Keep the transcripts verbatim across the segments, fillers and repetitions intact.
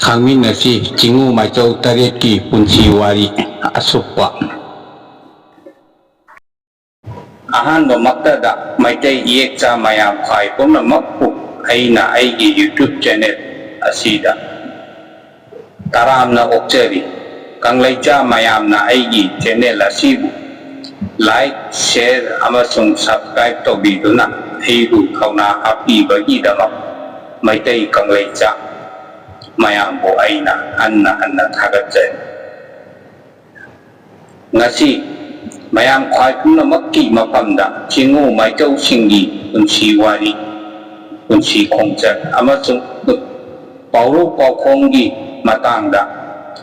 ꯈꯪꯃꯤꯟꯅꯁꯤ ꯆꯤꯡꯉꯨ ꯃꯥꯏꯆꯧ ꯇꯔꯦꯠꯀꯤ ꯄꯨꯟꯁꯤ ꯋꯥꯔꯤ꯫ ꯑꯁꯨꯞꯄ꯫ ꯑꯍꯥꯟꯕꯃꯛꯇꯗ ꯃꯩꯇꯩ ꯏꯌꯦꯛꯆꯥ ꯃꯌꯥꯝ ꯈ꯭ꯋꯥꯏ ꯄꯨꯝꯅꯃꯛꯄꯨ ꯑꯩꯅ ꯑꯩꯒꯤ YouTube channel ꯑꯁꯤꯗ ꯇꯔꯥꯝꯅ ꯑꯣꯛꯆꯔꯤ꯫ ꯀꯪꯂꯩꯆꯥ ꯃꯌꯥꯝꯅ ꯑꯩꯒꯤ channel ꯑꯁꯤꯕꯨ like, share ꯑꯃꯁꯨꯡ subscribe ꯇꯧꯕꯤꯗꯨꯅ ꯑꯩꯕꯨ ꯊꯧꯅꯥ ꯍꯥꯞꯄꯤꯕꯒꯤꯗꯃꯛ ꯃꯩꯇꯩ ꯀꯪꯂꯩꯆꯥ ꯃꯌꯥꯝꯕꯨ ꯑꯩꯅ ꯍꯟꯅ ꯍꯟꯅ ꯊꯥꯒꯠꯆꯔꯤ꯫ ꯉꯁꯤ ꯃꯌꯥꯝ ꯈ꯭ꯋꯥꯏ ꯄꯨꯝꯅꯃꯛꯀꯤ ꯃꯐꯝꯗ ꯆꯤꯡꯉꯨ ꯃꯥꯏꯆꯧꯁꯤꯡꯒꯤ ꯄꯨꯟꯁꯤ ꯋꯥꯔꯤ, ꯄꯨꯟꯁꯤ ꯈꯣꯡꯆꯠ ꯑꯃꯁꯨꯡ ꯄꯥꯎꯔꯧ ꯄꯥꯎꯈꯣꯡꯒꯤ ꯃꯇꯥꯡꯗ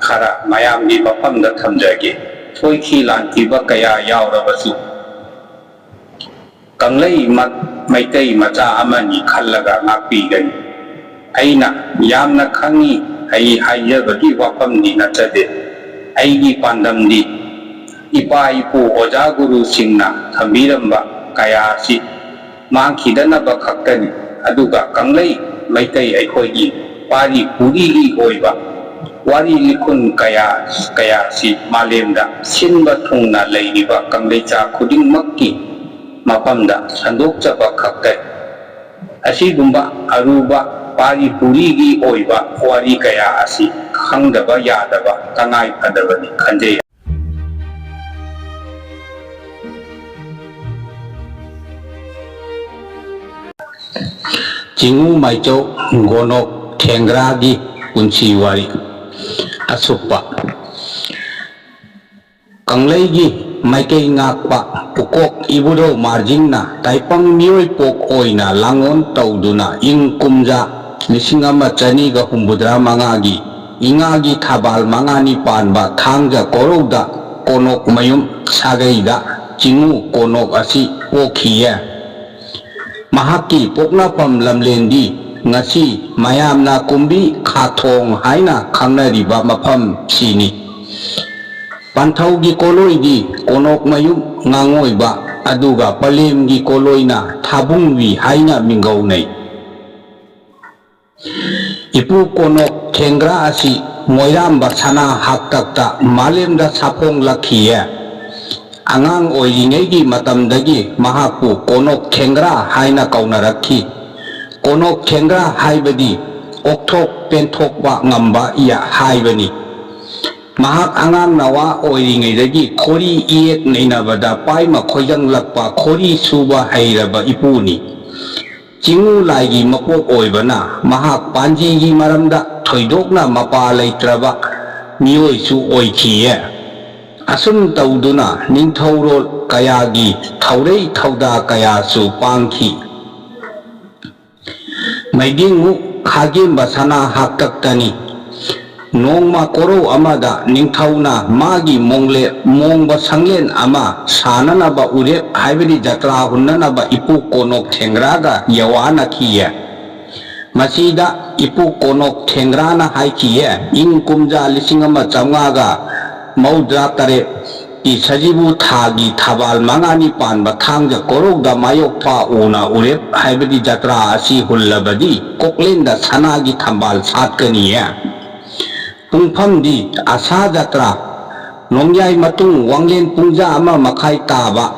ꯈꯔ ꯃꯌꯥꯝꯒꯤ ꯃꯐꯝꯗ ꯊꯝꯖꯒꯦ꯫ ꯁꯣꯏꯈꯤ ꯂꯥꯟꯈꯤꯕ ꯀꯌꯥ ꯌꯥꯎꯔꯕꯁꯨ, ꯀꯪꯂꯩ ꯃ-, ꯃꯩꯇꯩ ꯃꯆꯥ ꯑꯃꯅꯤ ꯈꯜꯂꯒ ꯉꯥꯛꯄꯤꯒꯅꯤ꯫ ꯑꯩꯅ ꯌꯥꯝꯅ ꯈꯪꯏ, ꯑꯩ ꯍꯥꯏꯖꯕꯒꯤ ꯋꯥꯐꯝꯗꯤ ꯅꯠꯆꯗꯦ꯫ ꯑꯩꯒꯤ ꯄꯥꯟꯗꯝꯗꯤ ꯏꯄꯥ ꯏꯄꯨ ꯑꯣꯖꯥ ꯒꯨꯔꯨꯁꯤꯡꯅ ꯊꯝꯕꯤꯔꯝꯕ ꯀꯌꯥ ꯑꯁꯤ ꯃꯥꯡꯈꯤꯗꯅꯕ ꯈꯛꯇꯅꯤ꯫ ꯑꯗꯨꯒ ꯀꯪꯂꯩ ꯃꯩꯇꯩ ꯑꯩꯈꯣꯏꯒꯤ ꯄꯥꯔꯤ ꯄꯨꯔꯤꯒꯤ ꯑꯣꯏꯕ ꯋꯥꯔꯤ ꯂꯤꯈꯨꯟ ꯀꯌꯥ, ꯀꯌꯥꯁꯤ ꯃꯥꯂꯦꯝꯗ ꯁꯤꯟꯕ ꯊꯨꯡꯅ ꯂꯩꯔꯤꯕ ꯀꯪꯂꯩꯆꯥ ꯈꯨꯗꯤꯡꯃꯛꯀꯤ ꯃꯐꯝꯗ ꯁꯟꯗꯣꯛꯆꯕ ꯈꯛꯇꯅꯤ꯫ ꯑꯁꯤꯒꯨꯝꯕ ꯑꯔꯨꯕ ꯄꯥꯔꯤ ꯄꯨꯔꯤꯒꯤ ꯑꯣꯏꯕ ꯋꯥꯔꯤ ꯀꯌꯥ ꯑꯁꯤ ꯈꯪꯗꯕ ꯌꯥꯗꯕ ꯇꯉꯥꯏ ꯐꯗꯕꯅꯤ ꯈꯟꯖꯩ꯫ ꯆꯤꯡꯉꯨ ꯃꯥꯏꯆꯧ ꯒꯣꯅꯣꯛ ꯊꯦꯡꯒ꯭ꯔꯥꯒꯤ ꯄꯨꯟꯁꯤ ꯋꯥꯔꯤ꯫ ꯑꯁꯨꯞꯄ꯫ ꯀꯪꯂꯩꯒꯤ ꯃꯥꯏꯀꯩ ꯉꯥꯛꯄ ꯄꯨꯀꯣꯛ ꯏꯕꯨꯙꯧ ꯃꯥꯔꯖꯤꯡꯅ ꯇꯥꯏꯄꯪ ꯃꯤꯑꯣꯏ ꯄꯣꯛ ꯑꯣꯏꯅ ꯂꯥꯡꯑꯣꯟ ꯇꯧꯗꯨꯅ ꯏꯪ ꯀꯨꯝꯖꯥ ꯂꯤꯁꯤꯡ ꯑꯃ ꯆꯅꯤꯒ ꯍꯨꯝꯐꯨꯇꯔꯥ ꯃꯉꯥꯒꯤ ꯏꯉꯥꯒꯤ ꯊꯕꯥꯜ ꯃꯉꯥꯅꯤ ꯄꯥꯟꯕ ꯊꯥꯡꯖ ꯀꯣꯔꯧꯗ ꯀꯣꯅꯣꯛ ꯃꯌꯨꯝ ꯁꯥꯒꯩꯗ ꯆꯤꯡꯉꯨ ꯀꯣꯅꯣꯛ ꯑꯁꯤ ꯄꯣꯛꯈꯤꯌꯦ꯫ ꯃꯍꯥꯛꯀꯤ ꯄꯣꯛꯅꯐꯝ ꯂꯝꯂꯦꯟꯗꯤ ꯉꯁꯤ ꯃꯌꯥꯝꯅ ꯀꯨꯝꯕꯤ ꯈꯥꯊꯣꯡ ꯍꯥꯏꯅ ꯈꯪꯅꯔꯤꯕ ꯃꯐꯝꯁꯤꯅꯤ꯫ ꯄꯟꯊꯧꯒꯤ ꯀꯣꯂꯣꯏꯗꯤ ꯀꯣꯅꯣꯛꯃꯌꯨꯝ ꯉꯥꯉꯣꯏꯕ, ꯑꯗꯨꯒ ꯄꯂꯦꯝꯒꯤ ꯀꯣꯂꯣꯏꯅ ꯊꯥꯕꯨꯡꯕꯤ ꯍꯥꯏꯅ ꯃꯤꯡꯒꯧꯅꯩ꯫ ꯏꯄꯨ ꯀꯣꯅꯣꯛ ꯊꯦꯡꯒ꯭ꯔꯥ ꯑꯁꯤ ꯃꯣꯏꯔꯥꯝꯕ ꯁꯅꯥ ꯍꯥꯛꯇꯛꯇ ꯃꯥꯂꯦꯝꯗ ꯁꯥꯐꯣꯡꯂꯛꯈꯤꯌꯦ꯫ ꯑꯉꯥꯡ ꯑꯣꯏꯔꯤꯉꯩꯒꯤ ꯃꯇꯝꯗꯒꯤ ꯃꯍꯥꯛꯄꯨ ꯀꯣꯅꯣꯛ ꯊꯦꯡꯒ꯭ꯔꯥ ꯍꯥꯏꯅ ꯀꯧꯅꯔꯛꯈꯤ꯫ ꯀꯣꯅꯣꯛ ꯊꯦꯡꯒ꯭ꯔꯥ ꯍꯥꯏꯕꯗꯤ ꯑꯣꯛꯊꯣꯛ ꯄꯦꯟꯊꯣꯛꯄ ꯉꯝꯕ ꯍꯥꯏꯕꯅꯤ꯫ ꯃꯍꯥꯛ ꯑꯉꯥꯡ ꯅꯋꯥ ꯑꯣꯏꯔꯤꯉꯩꯗꯒꯤ ꯈꯣꯔꯤ ꯏꯌꯦꯛ ꯅꯩꯅꯕꯗ ꯄꯥꯏꯃ ꯈꯣꯏꯖꯪꯂꯛꯄ ꯈꯣꯔꯤ ꯁꯨꯕ ꯍꯩꯔꯕ ꯏꯄꯨꯅꯤ꯫ ꯆꯤꯡꯉꯨ ꯂꯥꯏꯒꯤ ꯃꯄꯣꯛ ꯑꯣꯏꯕꯅ ꯃꯍꯥꯛ ꯄꯥꯟꯖꯤꯒꯤ ꯃꯔꯝꯗ ꯊꯣꯏꯗꯣꯛꯅ ꯃꯄꯥ ꯂꯩꯇ꯭ꯔꯕ ꯃꯤꯑꯣꯏꯁꯨ ꯑꯣꯏꯈꯤꯌꯦ꯫ ꯑꯁꯨꯝ ꯇꯧꯗꯨꯅ ꯅꯤꯡꯊꯧꯔꯣꯜ ꯀꯌꯥꯒꯤ ꯊꯧꯔꯩ ꯊꯧꯗꯥ ꯀꯌꯥꯁꯨ ꯄꯥꯡꯈꯤ꯫ ꯃꯩꯗꯤꯡꯉꯨ ꯈꯥꯒꯦꯝꯕ ꯁꯅꯥ ꯍꯥꯛꯇꯛꯇꯅꯤ꯫ ꯅꯣꯡꯃ ꯀꯣꯔꯧ ꯑꯃꯗ ꯅꯤꯡꯊꯧꯅ ꯃꯥꯒꯤ ꯃꯣꯡꯂꯦ-, ꯃꯣꯡꯕ ꯁꯪꯂꯦꯟ ꯑꯃ ꯁꯥꯅꯅꯕ ꯎꯔꯦꯞ ꯍꯥꯏꯕꯗꯤ ꯖꯇ꯭ꯔꯥ ꯍꯨꯟꯅꯅꯕ ꯏꯄꯨ ꯀꯣꯅꯣꯛ ꯊꯦꯡꯒ꯭ꯔꯥꯒ ꯌꯋꯥꯅꯈꯤꯌꯦ꯫ ꯃꯁꯤꯗ ꯏꯄꯨ ꯀꯣꯅꯣꯛ ꯊꯦꯡꯒ꯭ꯔꯥꯅ ꯍꯥꯏꯈꯤꯌꯦ, ꯏꯪ ꯀꯨꯝꯖꯥ ꯂꯤꯁꯤꯡ ꯑꯃ ꯆꯥꯝꯃꯉꯥꯒ ꯃꯧꯗ꯭ꯔꯥ ꯇꯔꯦꯠꯀꯤ ꯁꯖꯤꯕꯨ ꯊꯥꯒꯤ ꯊꯕꯥꯜ ꯃꯉꯥꯅꯤ ꯄꯥꯟꯕ ꯊꯥꯡꯖ ꯀꯣꯔꯧꯗ ꯃꯥꯌꯣꯛꯐꯥ ꯎꯅ ꯎꯔꯦꯞ ꯍꯥꯏꯕꯗꯤ ꯖꯇ꯭ꯔꯥ ꯑꯁꯤ ꯍꯨꯜꯂꯕꯗꯤ ꯀꯣꯛꯂꯦꯟꯗ ꯁꯅꯥꯒꯤ ꯊꯝꯕꯥꯜ ꯁꯥꯠꯀꯅꯤꯌꯦ꯫ ꯄꯨꯡꯐꯝꯗꯤ ꯑꯁꯥ ꯖꯇ꯭ꯔꯥ ꯅꯣꯡꯌꯥꯏ ꯃꯇꯨꯡ ꯋꯥꯡꯂꯦꯟ ꯄꯨꯡꯖꯥ ꯑꯃ ꯃꯈꯥꯏ ꯇꯥꯕ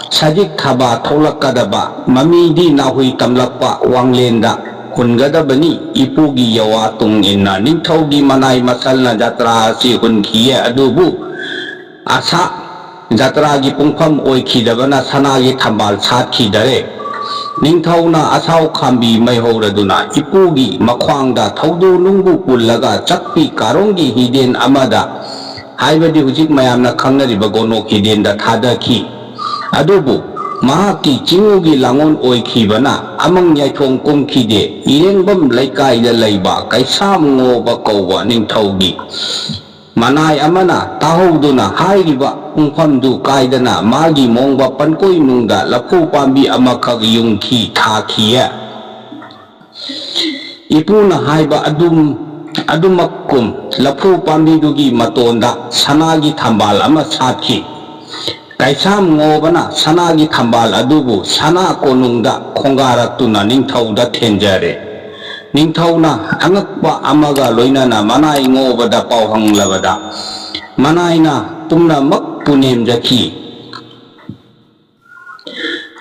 ꯁꯖꯤꯛ ꯊꯕꯥ ꯊꯣꯛꯂꯛꯀꯗꯕ ꯃꯃꯤꯗꯤ ꯅꯥꯍꯨꯏ ꯇꯝꯂꯛꯄ ꯋꯥꯡꯂꯦꯟꯗ ꯍꯨꯟꯒꯗꯕꯅꯤ꯫ ꯏꯄꯨꯒꯤ ꯌꯋꯥ ꯇꯨꯡ ꯏꯟꯅ ꯅꯤꯡꯊꯧꯒꯤ ꯃꯅꯥꯏ ꯃꯁꯜꯅ ꯖꯇ꯭ꯔꯥ ꯑꯁꯤ ꯍꯨꯟꯈꯤꯌꯦ, ꯑꯗꯨꯕꯨ ꯑꯁꯥ ꯖꯇ꯭ꯔꯥꯒꯤ ꯄꯨꯡꯐꯝ ꯑꯣꯏꯈꯤꯗꯕꯅ ꯁꯅꯥꯒꯤ ꯊꯝꯕꯥꯜ ꯁꯥꯠꯈꯤꯗꯔꯦ꯫ ꯅꯤꯡꯊꯧꯅ ꯑꯁꯥꯎ ꯈꯥꯝꯕꯤ ꯃꯩꯍꯧꯔꯗꯨꯅ ꯏꯄꯨꯒꯤ ꯃꯈ꯭ꯋꯥꯡꯗ ꯊꯧꯗꯣ ꯅꯨꯡꯕꯨ ꯄꯨꯜꯂꯒ ꯆꯛꯄꯤ ꯀꯥꯔꯣꯡꯒꯤ ꯍꯤꯗꯦꯟ ꯑꯃꯗ, ꯍꯥꯏꯕꯗꯤ ꯍꯧꯖꯤꯛ ꯃꯌꯥꯝꯅ ꯈꯪꯅꯔꯤꯕ ꯒꯣꯅꯣꯛ ꯍꯤꯗꯦꯟꯗ ꯊꯥꯗꯈꯤ꯫ ꯑꯗꯨꯕꯨ ꯃꯍꯥꯛꯀꯤ ꯆꯤꯡꯉꯨꯒꯤ ꯂꯥꯡꯑꯣꯟ ꯑꯣꯏꯈꯤꯕꯅ ꯑꯃꯪ ꯌꯥꯏꯊꯣꯡ ꯀꯨꯝꯈꯤꯗꯦ꯫ ꯏꯔꯦꯡꯕꯝ ꯂꯩꯀꯥꯏꯗ ꯂꯩꯕ ꯀꯩꯁꯥꯝ ꯉꯣꯕ ꯀꯧꯕ ꯅꯤꯡꯊꯧꯒꯤ ꯃꯅꯥꯏ ꯑꯃꯅ ꯇꯥꯍꯧꯗꯨꯅ ꯍꯥꯏꯔꯤꯕ ꯄꯨꯡꯐꯝꯗꯨ ꯀꯥꯏꯗꯅ ꯃꯥꯒꯤ ꯃꯣꯡꯕ ꯄꯟꯀꯣꯏ ꯅꯨꯡꯗ ꯂꯐꯨ ꯄꯥꯝꯕꯤ ꯑꯃꯈꯛ ꯌꯨꯡꯈꯤ ꯊꯥꯈꯤꯌꯦ꯫ ꯏꯄꯨꯅ ꯍꯥꯏꯕ ꯑꯗꯨꯝ, ꯑꯗꯨꯃꯛꯀꯨꯝ ꯂꯐꯨ ꯄꯥꯝꯕꯤꯗꯨꯒꯤ ꯃꯇꯣꯟꯗ ꯁꯅꯥꯒꯤ ꯊꯝꯕꯥꯜ ꯑꯃ ꯁꯥꯠꯈꯤ꯫ ꯀꯩꯁꯥꯝ ꯉꯣꯕꯅ ꯁꯅꯥꯒꯤ ꯊꯝꯕꯥꯜ ꯑꯗꯨꯕꯨ ꯁꯅꯥ ꯀꯣꯅꯨꯡꯗ ꯈꯣꯡꯒꯥꯔꯛꯇꯨꯅ ꯅꯤꯡꯊꯧꯗ ꯊꯦꯟꯖꯔꯦ꯫ ꯅꯤꯡꯊꯧꯅ ꯑꯉꯛꯄ ꯑꯃꯒ ꯂꯣꯏꯅꯅ ꯃꯅꯥꯏ ꯉꯣꯕꯗ ꯄꯥꯎ ꯍꯪꯂꯕꯗ, ꯃꯅꯥꯏꯅ ꯄꯨꯝꯅꯃꯛꯄꯨ ꯅꯦꯝꯖꯈꯤ꯫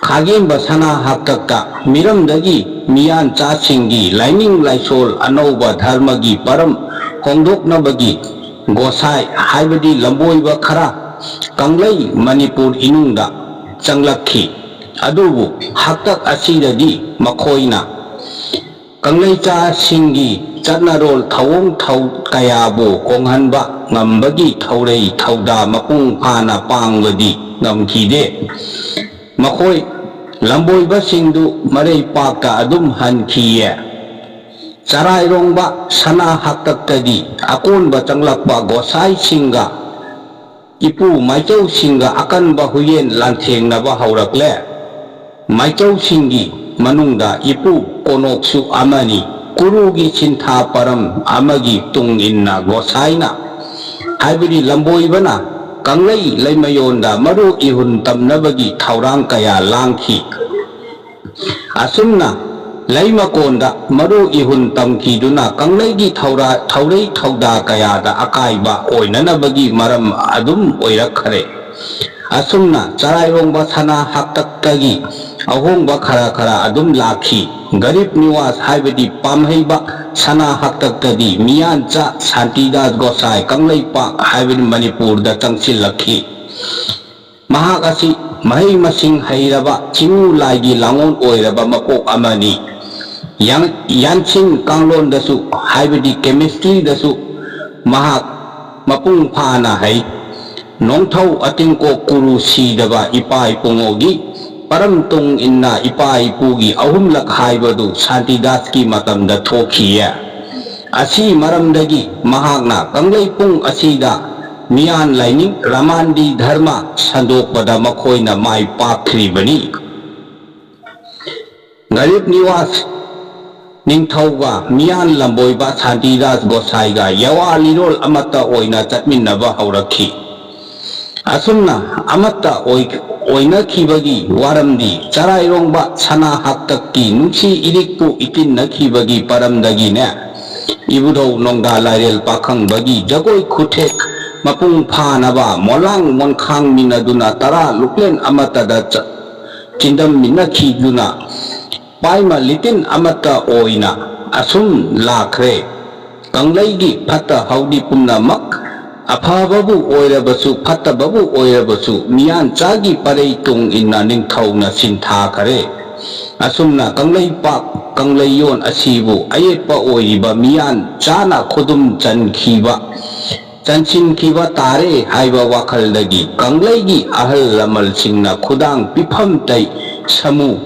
ꯈꯥꯒꯦꯝꯕ ꯁꯅꯥ ꯍꯥꯛꯇꯛꯇ ꯃꯤꯔꯝꯗꯒꯤ ꯃꯤꯌꯥꯟꯆꯥꯁꯤꯡꯒꯤ ꯂꯥꯏꯅꯤꯡ ꯂꯥꯏꯁꯣꯜ ꯑꯅꯧꯕ ꯙꯔꯃꯒꯤ ꯄꯔꯝ ꯍꯣꯡꯗꯣꯛꯅꯕꯒꯤ ꯒꯣꯁꯥꯏ ꯍꯥꯏꯕꯗꯤ ꯂꯝꯕꯣꯏꯕ ꯈꯔ ꯀꯪꯂꯩ ꯃꯅꯤꯄꯨꯔ ꯏꯅꯨꯡꯗ ꯆꯪꯂꯛꯈꯤ꯫ ꯑꯗꯨꯕꯨ ꯍꯥꯛꯇꯛ ꯑꯁꯤꯗꯗꯤ ꯃꯈꯣꯏꯅ ꯀꯪꯂꯩꯆꯥꯁꯤꯡꯒꯤ ꯆꯠꯅꯔꯣꯜ ꯊꯧꯑꯣꯡ ꯊꯧ ꯀꯌꯥꯕꯨ ꯀꯣꯡꯍꯟꯕ ꯉꯝꯕꯒꯤ ꯊꯧꯔꯩ ꯊꯧꯗꯥ ꯃꯄꯨꯡ ꯐꯥꯅ ꯄꯥꯡꯕꯗꯤ ꯉꯝꯈꯤꯗꯦ꯫ ꯃꯈꯣꯏ ꯂꯝꯕꯣꯏꯕꯁꯤꯡꯗꯨ ꯃꯔꯩ ꯄꯥꯛꯇ ꯑꯗꯨꯝ ꯍꯟꯈꯤꯌꯦ꯫ ꯆꯔꯥꯏꯔꯣꯡꯕ ꯁꯅꯥ ꯍꯥꯛꯇꯛꯇꯒꯤ ꯑꯀꯣꯟꯕ ꯆꯪꯂꯛꯄ ꯒꯣꯁꯥꯏꯁꯤꯡꯒ ꯏꯄꯨ ꯃꯥꯏꯆꯧꯁꯤꯡꯒ ꯑꯀꯟꯕ ꯍꯨꯌꯦꯟ ꯂꯥꯟꯊꯦꯡꯅꯕ ꯍꯧꯔꯛꯂꯦ꯫ ꯃꯥꯏꯆꯧꯁꯤꯡꯒꯤ ꯃꯅꯨꯡꯗ ꯏꯄꯨ ꯀꯣꯅꯣꯛꯁꯨ ꯑꯃꯅꯤ꯫ ꯀꯨꯔꯨꯒꯤ ꯁꯤꯟꯊꯥ ꯄꯔꯝ ꯑꯃꯒꯤ ꯇꯨꯡ ꯏꯟꯅ ꯒꯣꯁꯥꯏꯅ, ꯍꯥꯏꯕꯗꯤ ꯂꯝꯕꯣꯏꯕꯅ, ꯀꯪꯂꯩ ꯂꯩꯃꯌꯣꯟꯗ ꯃꯔꯨ ꯏꯍꯨꯟ ꯇꯝꯅꯕꯒꯤ ꯊꯧꯔꯥꯡ ꯀꯌꯥ ꯂꯥꯡꯈꯤ꯫ ꯑꯁꯨꯝꯅ ꯂꯩꯃꯀꯣꯟꯗ ꯃꯔꯨ ꯏꯍꯨꯟ ꯇꯝꯈꯤꯗꯨꯅ ꯀꯪꯂꯩꯒꯤ ꯊꯧꯔꯥ-, ꯊꯧꯔꯩ ꯊꯧꯗꯥ ꯀꯌꯥꯗ ꯑꯀꯥꯏꯕ ꯑꯣꯏꯅꯅꯕꯒꯤ ꯃꯔꯝ ꯑꯗꯨꯝ ꯑꯣꯏꯔꯛꯈꯔꯦ꯫ ꯑꯁꯨꯝꯅ ꯆꯔꯥꯏꯔꯣꯡꯕ ꯁꯅꯥ ꯍꯥꯛꯇꯛꯇꯒꯤ ꯑꯍꯣꯡꯕ ꯈꯔ ꯈꯔ ꯑꯗꯨꯝ ꯂꯥꯛꯈꯤ꯫ ꯒꯔꯤꯕ ꯅꯤꯋꯥꯁ ꯍꯥꯏꯕꯗꯤ ꯄꯥꯝꯍꯩꯕ ꯁꯅꯥ ꯍꯥꯛꯇꯛꯇꯗꯤ ꯃꯤꯌꯥꯟꯆꯥ ꯁꯥꯟꯇꯤꯗꯥꯁ ꯒꯣꯁꯥꯏ ꯀꯪꯂꯩꯄꯥꯛ ꯍꯥꯏꯕꯗꯤ ꯃꯅꯤꯄꯨꯔꯗ ꯆꯪꯁꯤꯜꯂꯛꯈꯤ꯫ ꯃꯍꯥꯛ ꯑꯁꯤ ꯃꯍꯩ ꯃꯁꯤꯡ ꯍꯩꯔꯕ ꯆꯤꯡꯉꯨ ꯂꯥꯏꯒꯤ ꯂꯥꯡꯑꯣꯟ ꯑꯣꯏꯔꯕ ꯃꯄꯣꯛ ꯑꯃꯅꯤ꯫ ꯌꯥꯡ-, ꯌꯥꯟꯁꯤꯟ ꯀꯥꯡꯂꯣꯟꯗꯁꯨ ꯍꯥꯏꯕꯗꯤ ꯀꯦꯃꯤꯁꯇ꯭ꯔꯤꯗꯁꯨ ꯃꯍꯥꯛ ꯃꯄꯨꯡ ꯐꯥꯅ ꯍꯩ꯫ ꯅꯣꯡꯊꯧ ꯑꯇꯤꯡꯀꯣꯛ ꯀꯨꯔꯨ ꯁꯤꯗꯕ ꯏꯄꯥ ꯏꯄꯨꯉꯣꯒꯤ ꯄꯔꯝ ꯇꯨꯡ ꯏꯟꯅ ꯏꯄꯥ ꯏꯄꯨꯒꯤ ꯑꯍꯨꯝꯂꯛ ꯍꯥꯏꯕꯗꯨ ꯁꯥꯟꯇꯤꯗꯥꯁꯀꯤ ꯃꯇꯝꯗ ꯊꯣꯛꯈꯤꯌꯦ꯫ ꯑꯁꯤ ꯃꯔꯝꯗꯒꯤ ꯃꯍꯥꯛꯅ ꯀꯪꯂꯩꯄꯨꯡ ꯑꯁꯤꯗ ꯃꯤꯌꯥꯟ ꯂꯥꯏꯅꯤꯡ ꯔꯃꯥꯟꯗꯤ ꯙꯔꯃ ꯁꯟꯗꯣꯛꯄꯗ ꯃꯈꯣꯏꯅ ꯃꯥꯏ ꯄꯥꯛꯈ꯭ꯔꯤꯕꯅꯤ꯫ ꯒꯔꯤꯕ ꯅꯤꯋꯥꯁ ꯅꯤꯡꯊꯧꯒ ꯃꯤꯌꯥꯟ ꯂꯝꯕꯣꯏꯕ ꯁꯥꯟꯇꯤꯗꯥꯁ ꯒꯣꯁꯥꯏꯒ ꯌꯋꯥ ꯂꯤꯔꯣꯜ ꯑꯃꯠꯇ ꯑꯣꯏꯅ ꯆꯠꯃꯤꯟꯅꯕ ꯍꯧꯔꯛꯈꯤ꯫ ꯑꯁꯨꯝꯅ ꯑꯃꯠꯇ ꯑꯣꯏ-, ꯑꯣꯏꯅꯈꯤꯕꯒꯤ ꯋꯥꯔꯝꯗꯤ ꯆꯔꯥꯏꯔꯣꯡꯕ ꯁꯅꯥ ꯍꯥꯛꯇꯛꯀꯤ ꯅꯨꯡꯁꯤ ꯏꯔꯤꯛꯄꯨ ꯏꯇꯤꯟꯅꯈꯤꯕꯒꯤ ꯄꯔꯝꯗꯒꯤꯅꯦ꯫ ꯏꯕꯨꯙꯧ ꯅꯣꯡꯗꯥ ꯂꯥꯏꯔꯦꯜ ꯄꯥꯈꯪꯕꯒꯤ ꯖꯒꯣꯏ ꯈꯨꯊꯦꯛ ꯃꯄꯨꯡ ꯐꯥꯅꯕ ꯃꯣꯂꯥꯡ ꯃꯣꯟꯈꯥꯡꯃꯤꯟꯅꯗꯨꯅ ꯇꯔꯥ ꯂꯨꯞꯂꯦꯟ ꯑꯃꯠꯇꯗ ꯆ-, ꯆꯤꯟꯗꯝꯃꯤꯟꯅꯈꯤꯗꯨꯅ ꯄꯥꯏꯃ ꯂꯤꯇꯤꯟ ꯑꯃꯠꯇ ꯑꯣꯏꯅ ꯑꯁꯨꯝ ꯂꯥꯛꯈ꯭ꯔꯦ꯫ ꯀꯪꯂꯩꯒꯤ ꯐꯠꯇ ꯍꯥꯎꯗꯤ ꯄꯨꯝꯅꯃꯛ, ꯑꯐꯕꯕꯨ ꯑꯣꯏꯔꯕꯁꯨ ꯐꯠꯇꯕꯕꯨ ꯑꯣꯏꯔꯕꯁꯨ, ꯃꯤꯌꯥꯟꯆꯥꯒꯤ ꯄꯔꯩ ꯇꯨꯡ ꯏꯟꯅ ꯅꯤꯡꯊꯧꯅ ꯁꯤꯟꯊꯥꯈꯔꯦ꯫ ꯑꯁꯨꯝꯅ ꯀꯪꯂꯩꯄꯥꯛ ꯀꯪꯂꯩꯌꯣꯟ ꯑꯁꯤꯕꯨ ꯑꯌꯦꯠꯄ ꯑꯣꯏꯔꯤꯕ ꯃꯤꯌꯥꯟꯆꯥꯅ ꯈꯨꯗꯨꯝ ꯆꯟꯈꯤꯕ, ꯆꯟꯁꯤꯟꯈꯤꯕ ꯇꯥꯔꯦ ꯍꯥꯏꯕ ꯋꯥꯈꯜꯗꯒꯤ ꯀꯪꯂꯩꯒꯤ ꯑꯍꯜ ꯂꯃꯟꯁꯤꯡꯅ ꯈꯨꯗꯥꯡ ꯄꯤꯐꯝ ꯇꯩ ꯁꯃꯨ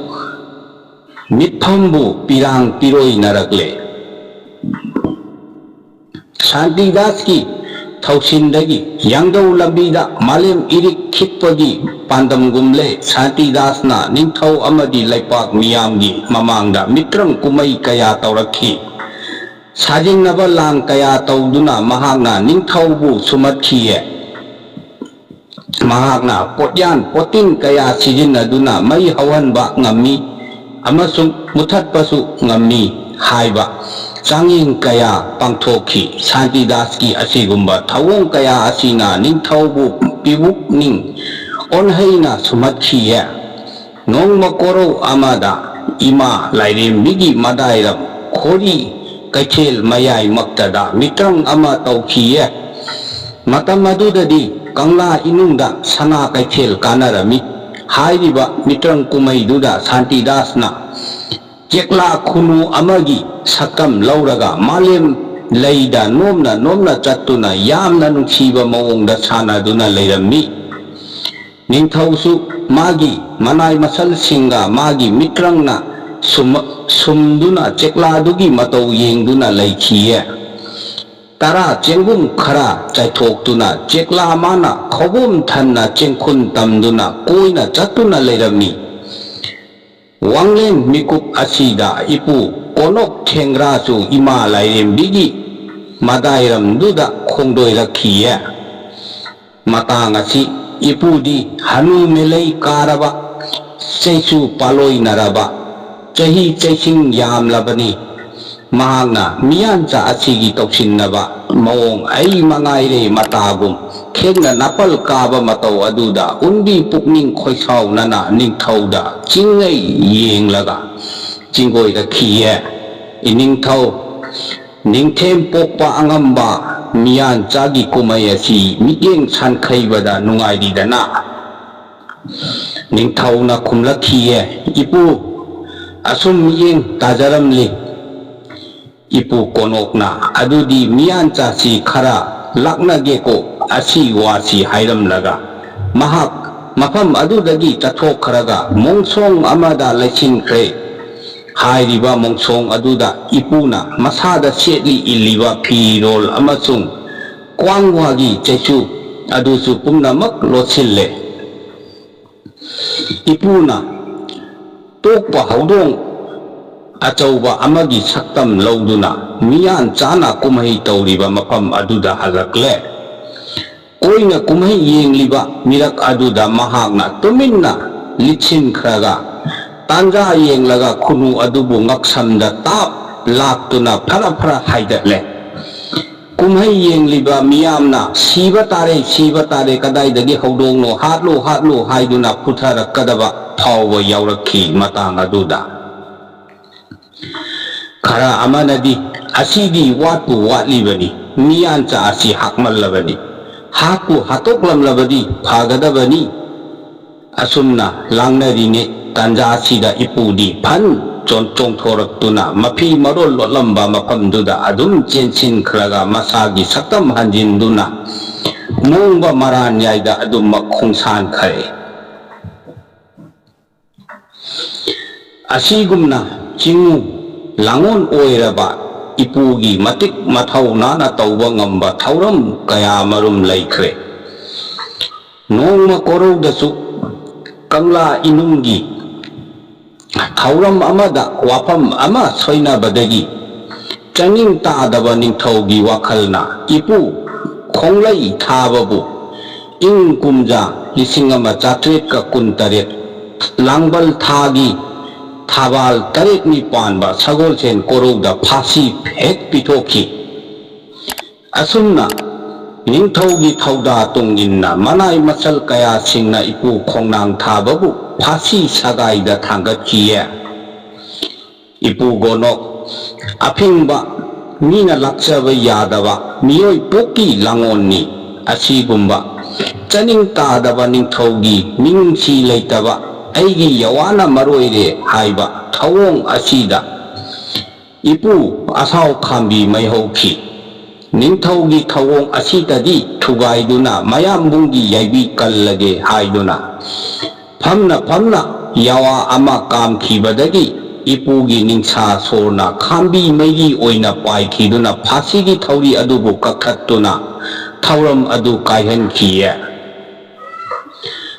ꯃꯤꯠꯐꯝꯕꯨ ꯄꯤꯔꯥꯡ ꯄꯤꯔꯣꯏꯅꯔꯛꯂꯦ꯫ ꯁꯥꯟꯇꯤꯗꯥꯁꯀꯤ ꯊꯧꯁꯤꯟꯗꯒꯤ ꯌꯥꯡꯗꯧ ꯂꯝꯕꯤꯗ ꯃꯥꯂꯦꯝ ꯏꯔꯤꯛ ꯈꯤꯛꯄꯒꯤ ꯄꯥꯟꯗꯝꯒꯨꯝꯂꯦ꯫ ꯁꯥꯟꯇꯤꯗꯥꯁꯅ ꯅꯤꯡꯊꯧ ꯑꯃꯗꯤ ꯂꯩꯄꯥꯛ ꯃꯤꯌꯥꯝꯒꯤ ꯃꯃꯥꯡꯗ ꯃꯤꯇ꯭ꯔꯪ ꯀꯨꯝꯍꯩ ꯀꯌꯥ ꯇꯧꯔꯛꯈꯤ꯫ ꯁꯥꯖꯤꯟꯅꯕ ꯂꯥꯟ ꯀꯌꯥ ꯇꯧꯗꯨꯅ ꯃꯍꯥꯛꯅ ꯅꯤꯡꯊꯧꯕꯨ ꯁꯨꯝꯍꯠꯈꯤꯌꯦ꯫ ꯃꯍꯥꯛꯅ ꯄꯣꯠꯌꯥꯟ ꯄꯣꯠꯇꯤꯟ ꯀꯌꯥ ꯁꯤꯖꯤꯟꯅꯗꯨꯅ ꯃꯩ ꯍꯧꯍꯟꯕ ꯉꯝꯃꯤ ꯑꯃꯁꯨꯡ ꯃꯨꯊꯠꯄꯁꯨ ꯉꯝꯃꯤ ꯍꯥꯏꯕ ꯆꯥꯡꯌꯦꯡ ꯀꯌꯥ ꯄꯥꯡꯊꯣꯛꯈꯤ꯫ ꯁꯥꯟꯇꯤꯗꯥꯁꯀꯤ ꯑꯁꯤꯒꯨꯝꯕ ꯊꯧꯑꯣꯡ ꯀꯌꯥ ꯑꯁꯤꯅ ꯅꯤꯡꯊꯧꯕꯨ ꯄꯤꯕꯨꯛꯅꯤꯡ ꯑꯣꯟꯍꯩꯅ ꯁꯨꯝꯍꯠꯈꯤꯌꯦ꯫ ꯅꯣꯡꯃ ꯀꯣꯔꯧ ꯑꯃꯗ ꯏꯃꯥ ꯂꯥꯏꯔꯦꯝꯕꯤꯒꯤ ꯃꯗꯥꯏꯔꯝ ꯈꯣꯔꯤ ꯀꯩꯊꯦꯜ ꯃꯌꯥꯏꯃꯛꯇꯗ ꯃꯤꯇ꯭ꯔꯪ ꯑꯃ ꯇꯧꯈꯤꯌꯦ꯫ ꯃꯇꯝ ꯑꯗꯨꯗꯗꯤ ꯀꯪꯂꯥ ꯏꯅꯨꯡꯗ ꯁꯅꯥ ꯀꯩꯊꯦꯜ ꯀꯥꯟꯅꯔꯝꯃꯤ꯫ ꯍꯥꯏꯔꯤꯕ ꯃꯤꯇ꯭ꯔꯪ ꯀꯨꯝꯍꯩꯗꯨꯗ ꯁꯥꯟꯇꯤꯗꯥꯁꯅ ꯆꯦꯛꯂꯥ ꯈꯨꯅꯨ ꯑꯃꯒꯤ ꯁꯛꯇꯝ ꯂꯧꯔꯒ ꯃꯥꯂꯦꯝ ꯂꯩꯗ ꯅꯣꯝꯅ ꯅꯣꯝꯅ ꯆꯠꯇꯨꯅ ꯌꯥꯝꯅ ꯅꯨꯡꯁꯤꯕ ꯃꯑꯣꯡꯗ ꯁꯥꯟꯅꯗꯨꯅ ꯂꯩꯔꯝꯃꯤ꯫ ꯅꯤꯡꯊꯧꯁꯨ ꯃꯥꯒꯤ ꯃꯅꯥꯏ ꯃꯁꯜꯁꯤꯡꯒ ꯃꯥꯒꯤ ꯃꯤꯇ꯭ꯔꯪꯅ ꯁꯨꯝ-, ꯁꯨꯝꯗꯨꯅ ꯆꯦꯛꯂꯥꯗꯨꯒꯤ ꯃꯇꯧ ꯌꯦꯡꯗꯨꯅ ꯂꯩꯈꯤꯌꯦ꯫ ꯇꯔꯥ ꯆꯦꯡꯒꯨꯝ ꯈꯔ ꯆꯥꯏꯊꯣꯛꯇꯨꯅ ꯆꯦꯛꯂꯥ ꯃꯥꯅ ꯈꯧꯕꯨꯝ ꯊꯟꯅ ꯆꯦꯡꯈꯨꯟ ꯇꯝꯗꯨꯅ ꯀꯣꯏꯅ ꯆꯠꯇꯨꯅ ꯂꯩꯔꯝꯃꯤ꯫ ꯋꯥꯡꯂꯦꯟ ꯃꯤꯀꯨꯞ ꯑꯁꯤꯗ ꯏꯄꯨ ꯀꯣꯅꯣꯛ ꯊꯦꯡꯒ꯭ꯔꯥꯁꯨ ꯏꯃꯥ ꯂꯥꯏꯔꯦꯝꯕꯤꯒꯤ ꯃꯗꯥꯏꯔꯝꯗꯨꯗ ꯈꯣꯡꯗꯣꯏꯔꯛꯈꯤꯌꯦ꯫ ꯃꯇꯥꯡ ꯑꯁꯤ ꯏꯄꯨꯗꯤ ꯍꯅꯨ ꯃꯦꯂꯩ ꯀꯥꯔꯕ, ꯆꯩꯁꯨ ꯄꯥꯂꯣꯏꯅꯔꯕ, ꯆꯍꯤ ꯆꯩꯁꯤꯡ ꯌꯥꯝꯂꯕꯅꯤ꯫ ꯃꯍꯥꯛꯅ ꯃꯤꯌꯥꯟꯆꯥ ꯑꯁꯤꯒꯤ ꯇꯧꯁꯤꯟꯅꯕ ꯃꯑꯣꯡ ꯑꯩ ꯃꯉꯥꯏꯔꯦ ꯃꯇꯥꯒꯨꯝ ꯈꯦꯡꯅ ꯅꯥꯄꯜ ꯀꯥꯕ ꯃꯇꯧ ꯑꯗꯨꯗ ꯎꯟꯕꯤ ꯄꯨꯛꯅꯤꯡ ꯈꯣꯏꯁꯥꯎꯅꯅ ꯅꯤꯡꯊꯧꯗ ꯆꯤꯡꯉꯩ ꯌꯦꯡꯂꯒ ꯆꯤꯡꯒꯣꯏꯔꯛꯈꯤꯌꯦ꯫ ꯏꯅꯤꯡꯊꯧ, ꯅꯤꯡꯊꯦꯝ ꯄꯣꯛꯄ ꯑꯉꯝꯕ ꯃꯤꯌꯥꯟꯆꯥꯒꯤ ꯀꯨꯝꯍꯩ ꯑꯁꯤ ꯃꯤꯠꯌꯦꯡ ꯁꯥꯟꯈꯩꯕꯗ ꯅꯨꯡꯉꯥꯏꯔꯤꯗꯅ? ꯅꯤꯡꯊꯧꯅ ꯈꯨꯝꯂꯛꯈꯤꯌꯦ, "ꯏꯄꯨ, ꯑꯁꯨꯝ ꯃꯤꯠꯌꯦꯡ ꯇꯥꯖꯔꯝꯂꯤ꯫ ꯏꯄꯨ ꯀꯣꯅꯣꯛꯅ ꯑꯗꯨꯗꯤ ꯃꯤꯌꯥꯟꯆꯥꯁꯤ ꯈꯔ ꯂꯥꯛꯅꯒꯦꯀꯣ" ꯑꯁꯤ ꯋꯥꯁꯤ ꯍꯥꯏꯔꯝꯂꯒ ꯃꯍꯥꯛ ꯃꯐꯝ ꯑꯗꯨꯗꯒꯤ ꯆꯠꯊꯣꯛꯈ꯭ꯔꯒ ꯃꯣꯡꯁꯣꯡ ꯑꯃꯗ ꯂꯩꯁꯤꯟꯈ꯭ꯔꯦ꯫ ꯍꯥꯏꯔꯤꯕ ꯃꯣꯡꯁꯣꯡ ꯑꯗꯨꯗ ꯏꯄꯨꯅ ꯃꯁꯥꯗ ꯁꯦꯠꯂꯤ ꯏꯜꯂꯤꯕ ꯐꯤꯔꯣꯜ ꯑꯃꯁꯨꯡ ꯀ꯭ꯋꯥꯡ ꯋꯥꯒꯤ ꯆꯩꯁꯨ ꯑꯗꯨꯁꯨ ꯄꯨꯝꯅꯃꯛ ꯂꯣꯠꯁꯤꯜꯂꯦ꯫ ꯏꯄꯨꯅ ꯇꯣꯛꯄ ꯍꯧꯗꯣꯡ ꯑꯆꯧꯕ ꯑꯃꯒꯤ ꯁꯛꯇꯝ ꯂꯧꯗꯨꯅ ꯃꯤꯌꯥꯟ ꯆꯥꯅ ꯀꯨꯝꯍꯩ ꯇꯧꯔꯤꯕ ꯃꯐꯝ ꯑꯗꯨꯗ ꯍꯜꯂꯛꯂꯦ꯫ ꯀꯣꯏꯅ ꯀꯨꯝꯍꯩ ꯌꯦꯡꯂꯤꯕ ꯃꯤꯔꯛ ꯑꯗꯨꯗ ꯃꯍꯥꯛꯅ ꯇꯨꯃꯤꯟꯅ ꯂꯤꯠꯁꯤꯟꯈ꯭ꯔꯒ ꯇꯥꯟꯖꯥ ꯌꯦꯡꯂꯒ ꯈꯨꯅꯨ ꯑꯗꯨꯕꯨ ꯉꯛꯁꯝꯗ ꯇꯥꯞ ꯂꯥꯛꯇꯨꯅ ꯐꯔ ꯐꯔ ꯍꯥꯏꯗꯠꯂꯦ꯫ ꯀꯨꯝꯍꯩ ꯌꯦꯡꯂꯤꯕ ꯃꯤꯌꯥꯝꯅ "ꯁꯤꯕ ꯇꯥꯔꯦ, ꯁꯤꯕ ꯇꯥꯔꯦ, ꯀꯗꯥꯏꯗꯒꯤ ꯍꯧꯗꯣꯡꯅꯣ, ꯍꯥꯠꯂꯨ, ꯍꯥꯠꯂꯨ" ꯍꯥꯏꯗꯨꯅ ꯄꯨꯊꯔꯛꯀꯗꯕ ꯐꯥꯎꯕ ꯌꯥꯎꯔꯛꯈꯤ꯫ ꯃꯇꯥꯡ ꯑꯗꯨꯗ ꯈꯔ ꯑꯃꯅꯗꯤ "ꯑꯁꯤꯗꯤ ꯋꯥꯠꯄꯨ ꯋꯥꯠꯂꯤꯕꯅꯤ, ꯃꯤꯌꯥꯟꯆꯥ ꯑꯁꯤ ꯍꯥꯠꯃꯜꯂꯕꯅꯤ, ꯍꯥꯠꯄꯨ ꯍꯥꯠꯇꯣꯛꯂꯝꯂꯕꯗꯤ ꯐꯒꯗꯕꯅꯤ" ꯑꯁꯨꯝꯅ ꯂꯥꯡꯅꯔꯤꯉꯩ ꯇꯥꯟꯖꯥꯁꯤꯗ ꯏꯄꯨꯗꯤ ꯐꯟ ꯆꯣꯡ-, ꯆꯣꯡꯊꯣꯔꯛꯇꯨꯅ ꯃꯐꯤ ꯃꯔꯣꯜ ꯂꯣꯠꯂꯝꯕ ꯃꯐꯝꯗꯨꯗ ꯑꯗꯨꯝ ꯆꯦꯟꯁꯤꯟꯈ꯭ꯔꯒ ꯃꯁꯥꯒꯤ ꯁꯛꯇꯝ ꯍꯟꯖꯤꯟꯗꯨꯅ ꯃꯣꯡꯕ ꯃꯔꯥꯟ ꯌꯥꯏꯗ ꯑꯗꯨꯃꯛ ꯈꯣꯡꯁꯥꯟꯈ꯭ꯔꯦ꯫ ꯑꯁꯤꯒꯨꯝꯅ ꯆꯤꯡꯉꯨ ꯂꯥꯡꯉꯣꯜ ꯑꯣꯏꯔꯕ ꯏꯄꯨꯒꯤ ꯃꯇꯤꯛ ꯃꯊꯧꯅꯥꯅ ꯇꯧꯕ ꯉꯝꯕ ꯊꯧꯔꯝ ꯀꯌꯥ ꯃꯔꯨꯝ ꯂꯩꯈ꯭ꯔꯦ꯫ ꯅꯣꯡꯃ ꯀꯣꯔꯧꯗꯁꯨ ꯀꯪꯂꯥ ꯏꯅꯨꯡꯒꯤ ꯊꯧꯔꯝ ꯑꯃꯗ ꯋꯥꯐꯝ ꯑꯃ ꯁꯣꯏꯅꯕꯗꯒꯤ ꯆꯥꯅꯤꯡ ꯇꯥꯗꯕ ꯅꯤꯡꯊꯧꯒꯤ ꯋꯥꯈꯜꯅ ꯏꯄꯨ ꯈꯣꯡꯂꯩ ꯊꯥꯕꯕꯨ ꯏꯪ ꯀꯨꯝꯖꯥ ꯂꯤꯁꯤꯡ ꯑꯃ ꯆꯥꯇ꯭ꯔꯦꯠꯀ ꯀꯨꯟꯇꯔꯦꯠ ꯂꯥꯡꯕꯜ ꯊꯥꯒꯤ ꯊꯕꯥꯜ ꯇꯔꯦꯠꯅꯤ ꯄꯥꯟꯕ ꯁꯒꯣꯜꯁꯦꯟ ꯀꯣꯔꯧꯗ ꯐꯥꯁꯤ ꯍꯦꯛ ꯄꯤꯊꯣꯛꯈꯤ꯫ ꯑꯁꯨꯝꯅ ꯅꯤꯡꯊꯧꯒꯤ ꯊꯧꯗꯥ ꯇꯨꯡ ꯏꯟꯅ ꯃꯅꯥꯏ ꯃꯆꯜ ꯀꯌꯥꯁꯤꯡꯅ ꯏꯄꯨ ꯈꯣꯡꯅꯥꯡ ꯊꯥꯕꯕꯨ ꯐꯥꯁꯤ ꯁꯒꯥꯏꯗ ꯊꯥꯡꯒꯠꯈꯤꯌꯦ꯫ ꯏꯄꯨ ꯒꯣꯅꯣꯛ ꯑꯐꯤꯡꯕ, ꯃꯤꯅ ꯂꯥꯛꯆꯕ ꯌꯥꯗꯕ ꯃꯤꯑꯣꯏ ꯄꯣꯛꯀꯤ ꯂꯥꯡꯑꯣꯟꯅꯤ꯫ ꯑꯁꯤꯒꯨꯝꯕ ꯆꯅꯤꯡ ꯇꯥꯗꯕ ꯅꯤꯡꯊꯧꯒꯤ ꯃꯤꯅꯨꯡꯁꯤ ꯂꯩꯇꯕ ꯑꯩꯒꯤ ꯌꯥꯋꯥꯅ ꯃꯔꯣꯏꯔꯦ ꯍꯥꯏꯕ ꯊꯧꯑꯣꯡ ꯑꯁꯤꯗ ꯏꯄꯨ ꯑꯁꯥꯎ ꯈꯥꯝꯕꯤ ꯃꯩꯍꯧꯈꯤ꯫ ꯅꯤꯡꯊꯧꯒꯤ ꯊꯧꯑꯣꯡ ꯑꯁꯤꯗꯗꯤ ꯊꯨꯒꯥꯏꯗꯨꯅ ꯃꯌꯥꯝꯕꯨꯡꯒꯤ ꯌꯥꯏꯕꯤ ꯀꯜꯂꯒꯦ ꯍꯥꯏꯗꯨꯅ ꯐꯝꯅ ꯐꯝꯅ ꯌꯥꯋꯥ ꯑꯃ ꯀꯥꯝꯈꯤꯕꯗꯒꯤ ꯏꯄꯨꯒꯤ ꯅꯤꯡꯁꯥ ꯁꯣꯔꯅ ꯈꯥꯝꯕꯤ ꯃꯩꯒꯤ ꯑꯣꯏꯅ ꯄꯥꯏꯈꯤꯗꯨꯅ ꯐꯥꯁꯤꯒꯤ ꯊꯧꯔꯤ ꯑꯗꯨꯕꯨ ꯀꯛꯊꯠꯇꯨꯅ ꯊꯧꯔꯝ ꯑꯗꯨ ꯀꯥꯏꯍꯟꯈꯤꯌꯦ꯫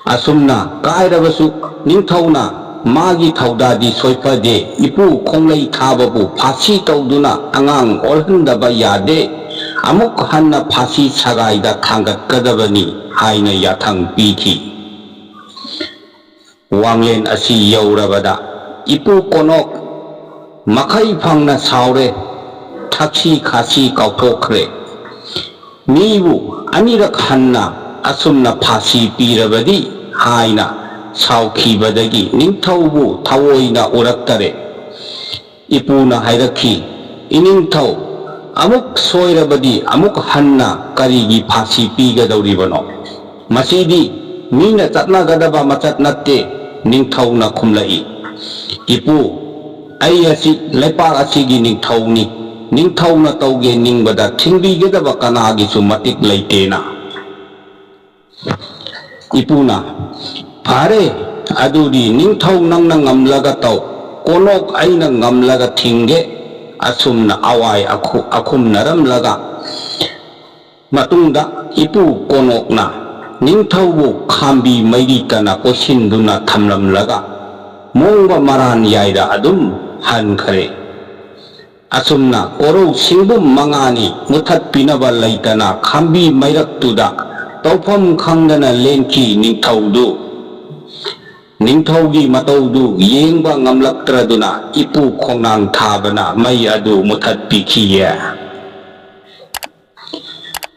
ꯑꯁꯨꯝꯅ ꯀꯥꯏꯔꯕꯁꯨ ꯅꯤꯡꯊꯧꯅ ꯃꯥꯒꯤ ꯊꯧꯗꯥꯗꯤ ꯁꯣꯏꯐꯗꯦ, ꯏꯄꯨ ꯈꯣꯡꯂꯩ ꯊꯥꯕꯕꯨ ꯐꯥꯁꯤ ꯇꯧꯗꯨꯅ ꯑꯉꯥꯡ ꯑꯣꯜꯍꯟꯗꯕ ꯌꯥꯗꯦ, ꯑꯃꯨꯛ ꯍꯟꯅ ꯐꯥꯁꯤ ꯁꯒꯥꯏꯗ ꯊꯥꯡꯒꯠꯀꯗꯕꯅꯤ ꯍꯥꯏꯅ ꯌꯥꯊꯪ ꯄꯤꯈꯤ꯫ ꯋꯥꯡꯂꯦꯟ ꯑꯁꯤ ꯌꯧꯔꯕꯗ ꯏꯄꯨ ꯀꯣꯅꯣꯛ ꯃꯈꯩ ꯐꯪꯅ ꯁꯥꯎꯔꯦ, ꯊꯛꯁꯤ ꯈꯥꯁꯤ ꯀꯥꯎꯊꯣꯛꯈ꯭ꯔꯦ꯫ ꯃꯤꯕꯨ ꯑꯅꯤꯔꯛ ꯍꯟꯅ ꯑꯁꯨꯝꯅ ꯐꯥꯁꯤ ꯄꯤꯔꯕꯗꯤ ꯍꯥꯏꯅ ꯁꯥꯎꯈꯤꯕꯗꯒꯤ ꯅꯤꯡꯊꯧꯕꯨ ꯊꯑꯣꯏꯅ ꯎꯔꯛꯇꯔꯦ꯫ ꯏꯄꯨꯅ ꯍꯥꯏꯔꯛꯈꯤ, "ꯏꯅꯤꯡꯊꯧ, ꯑꯃꯨꯛ ꯁꯣꯏꯔꯕꯗꯤ ꯑꯃꯨꯛ ꯍꯟꯅ ꯀꯔꯤꯒꯤ ꯐꯥꯁꯤ ꯄꯤꯒꯗꯧꯔꯤꯕꯅꯣ? ꯃꯁꯤꯗꯤ ꯃꯤꯅ ꯆꯠꯅꯒꯗꯕ ꯃꯆꯠ ꯅꯠꯇꯦ꯫" ꯅꯤꯡꯊꯧꯅ ꯈꯨꯝꯂꯛꯏ, "ꯏꯄꯨ, ꯑꯩ ꯑꯁꯤ ꯂꯩꯄꯥꯛ ꯑꯁꯤꯒꯤ ꯅꯤꯡꯊꯧꯅꯤ꯫ ꯅꯤꯡꯊꯧꯅ ꯇꯧꯒꯦ ꯅꯤꯡꯕꯗ ꯊꯤꯡꯕꯤꯒꯗꯕ ꯀꯅꯥꯒꯤꯁꯨ ꯃꯇꯤꯛ ꯂꯩꯇꯦꯅ꯫" ꯏꯄꯨꯅ, "ꯐꯔꯦ, ꯑꯗꯨꯗꯤ ꯅꯤꯡꯊꯧ ꯅꯪꯅ ꯉꯝꯂꯒ ꯇꯧ, ꯀꯣꯅꯣꯛ ꯑꯩꯅ ꯉꯝꯂꯒ ꯊꯤꯡꯒꯦ꯫" ꯑꯁꯨꯝꯅ ꯑꯋꯥꯏ ꯑꯈꯨ-, ꯑꯈꯨꯝꯅꯔꯝꯂꯒ ꯃꯇꯨꯡꯗ ꯏꯄꯨ ꯀꯣꯅꯣꯛꯅ ꯅꯤꯡꯊꯧꯕꯨ ꯈꯥꯝꯕꯤ ꯃꯩꯔꯤꯇꯅ ꯀꯣꯏꯁꯤꯟꯗꯨꯅ ꯊꯝꯂꯝꯂꯒ ꯃꯣꯡꯕ ꯃꯔꯥꯟ ꯌꯥꯏꯗ ꯑꯗꯨꯝ ꯍꯟꯈ꯭ꯔꯦ꯫ ꯑꯁꯨꯝꯅ ꯀꯣꯔꯧ ꯁꯤꯡꯕꯨꯝ ꯃꯉꯥꯅꯤ ꯃꯨꯊꯠꯄꯤꯅꯕ ꯂꯩꯇꯅ ꯈꯥꯝꯕꯤ ꯃꯩꯔꯛꯇꯨꯗ ꯇꯧꯐꯝ ꯈꯪꯗꯅ ꯂꯦꯟꯈꯤ ꯅꯤꯡꯊꯧꯗꯨ꯫ ꯅꯤꯡꯊꯧꯒꯤ ꯃꯇꯧꯗꯨ ꯌꯦꯡꯕ ꯉꯝꯂꯛꯇ꯭ꯔꯗꯨꯅ ꯏꯄꯨ ꯈꯣꯡꯅꯥꯡ ꯊꯥꯕꯅ ꯃꯩ ꯑꯗꯨ ꯃꯨꯊꯠꯄꯤꯈꯤꯌꯦ꯫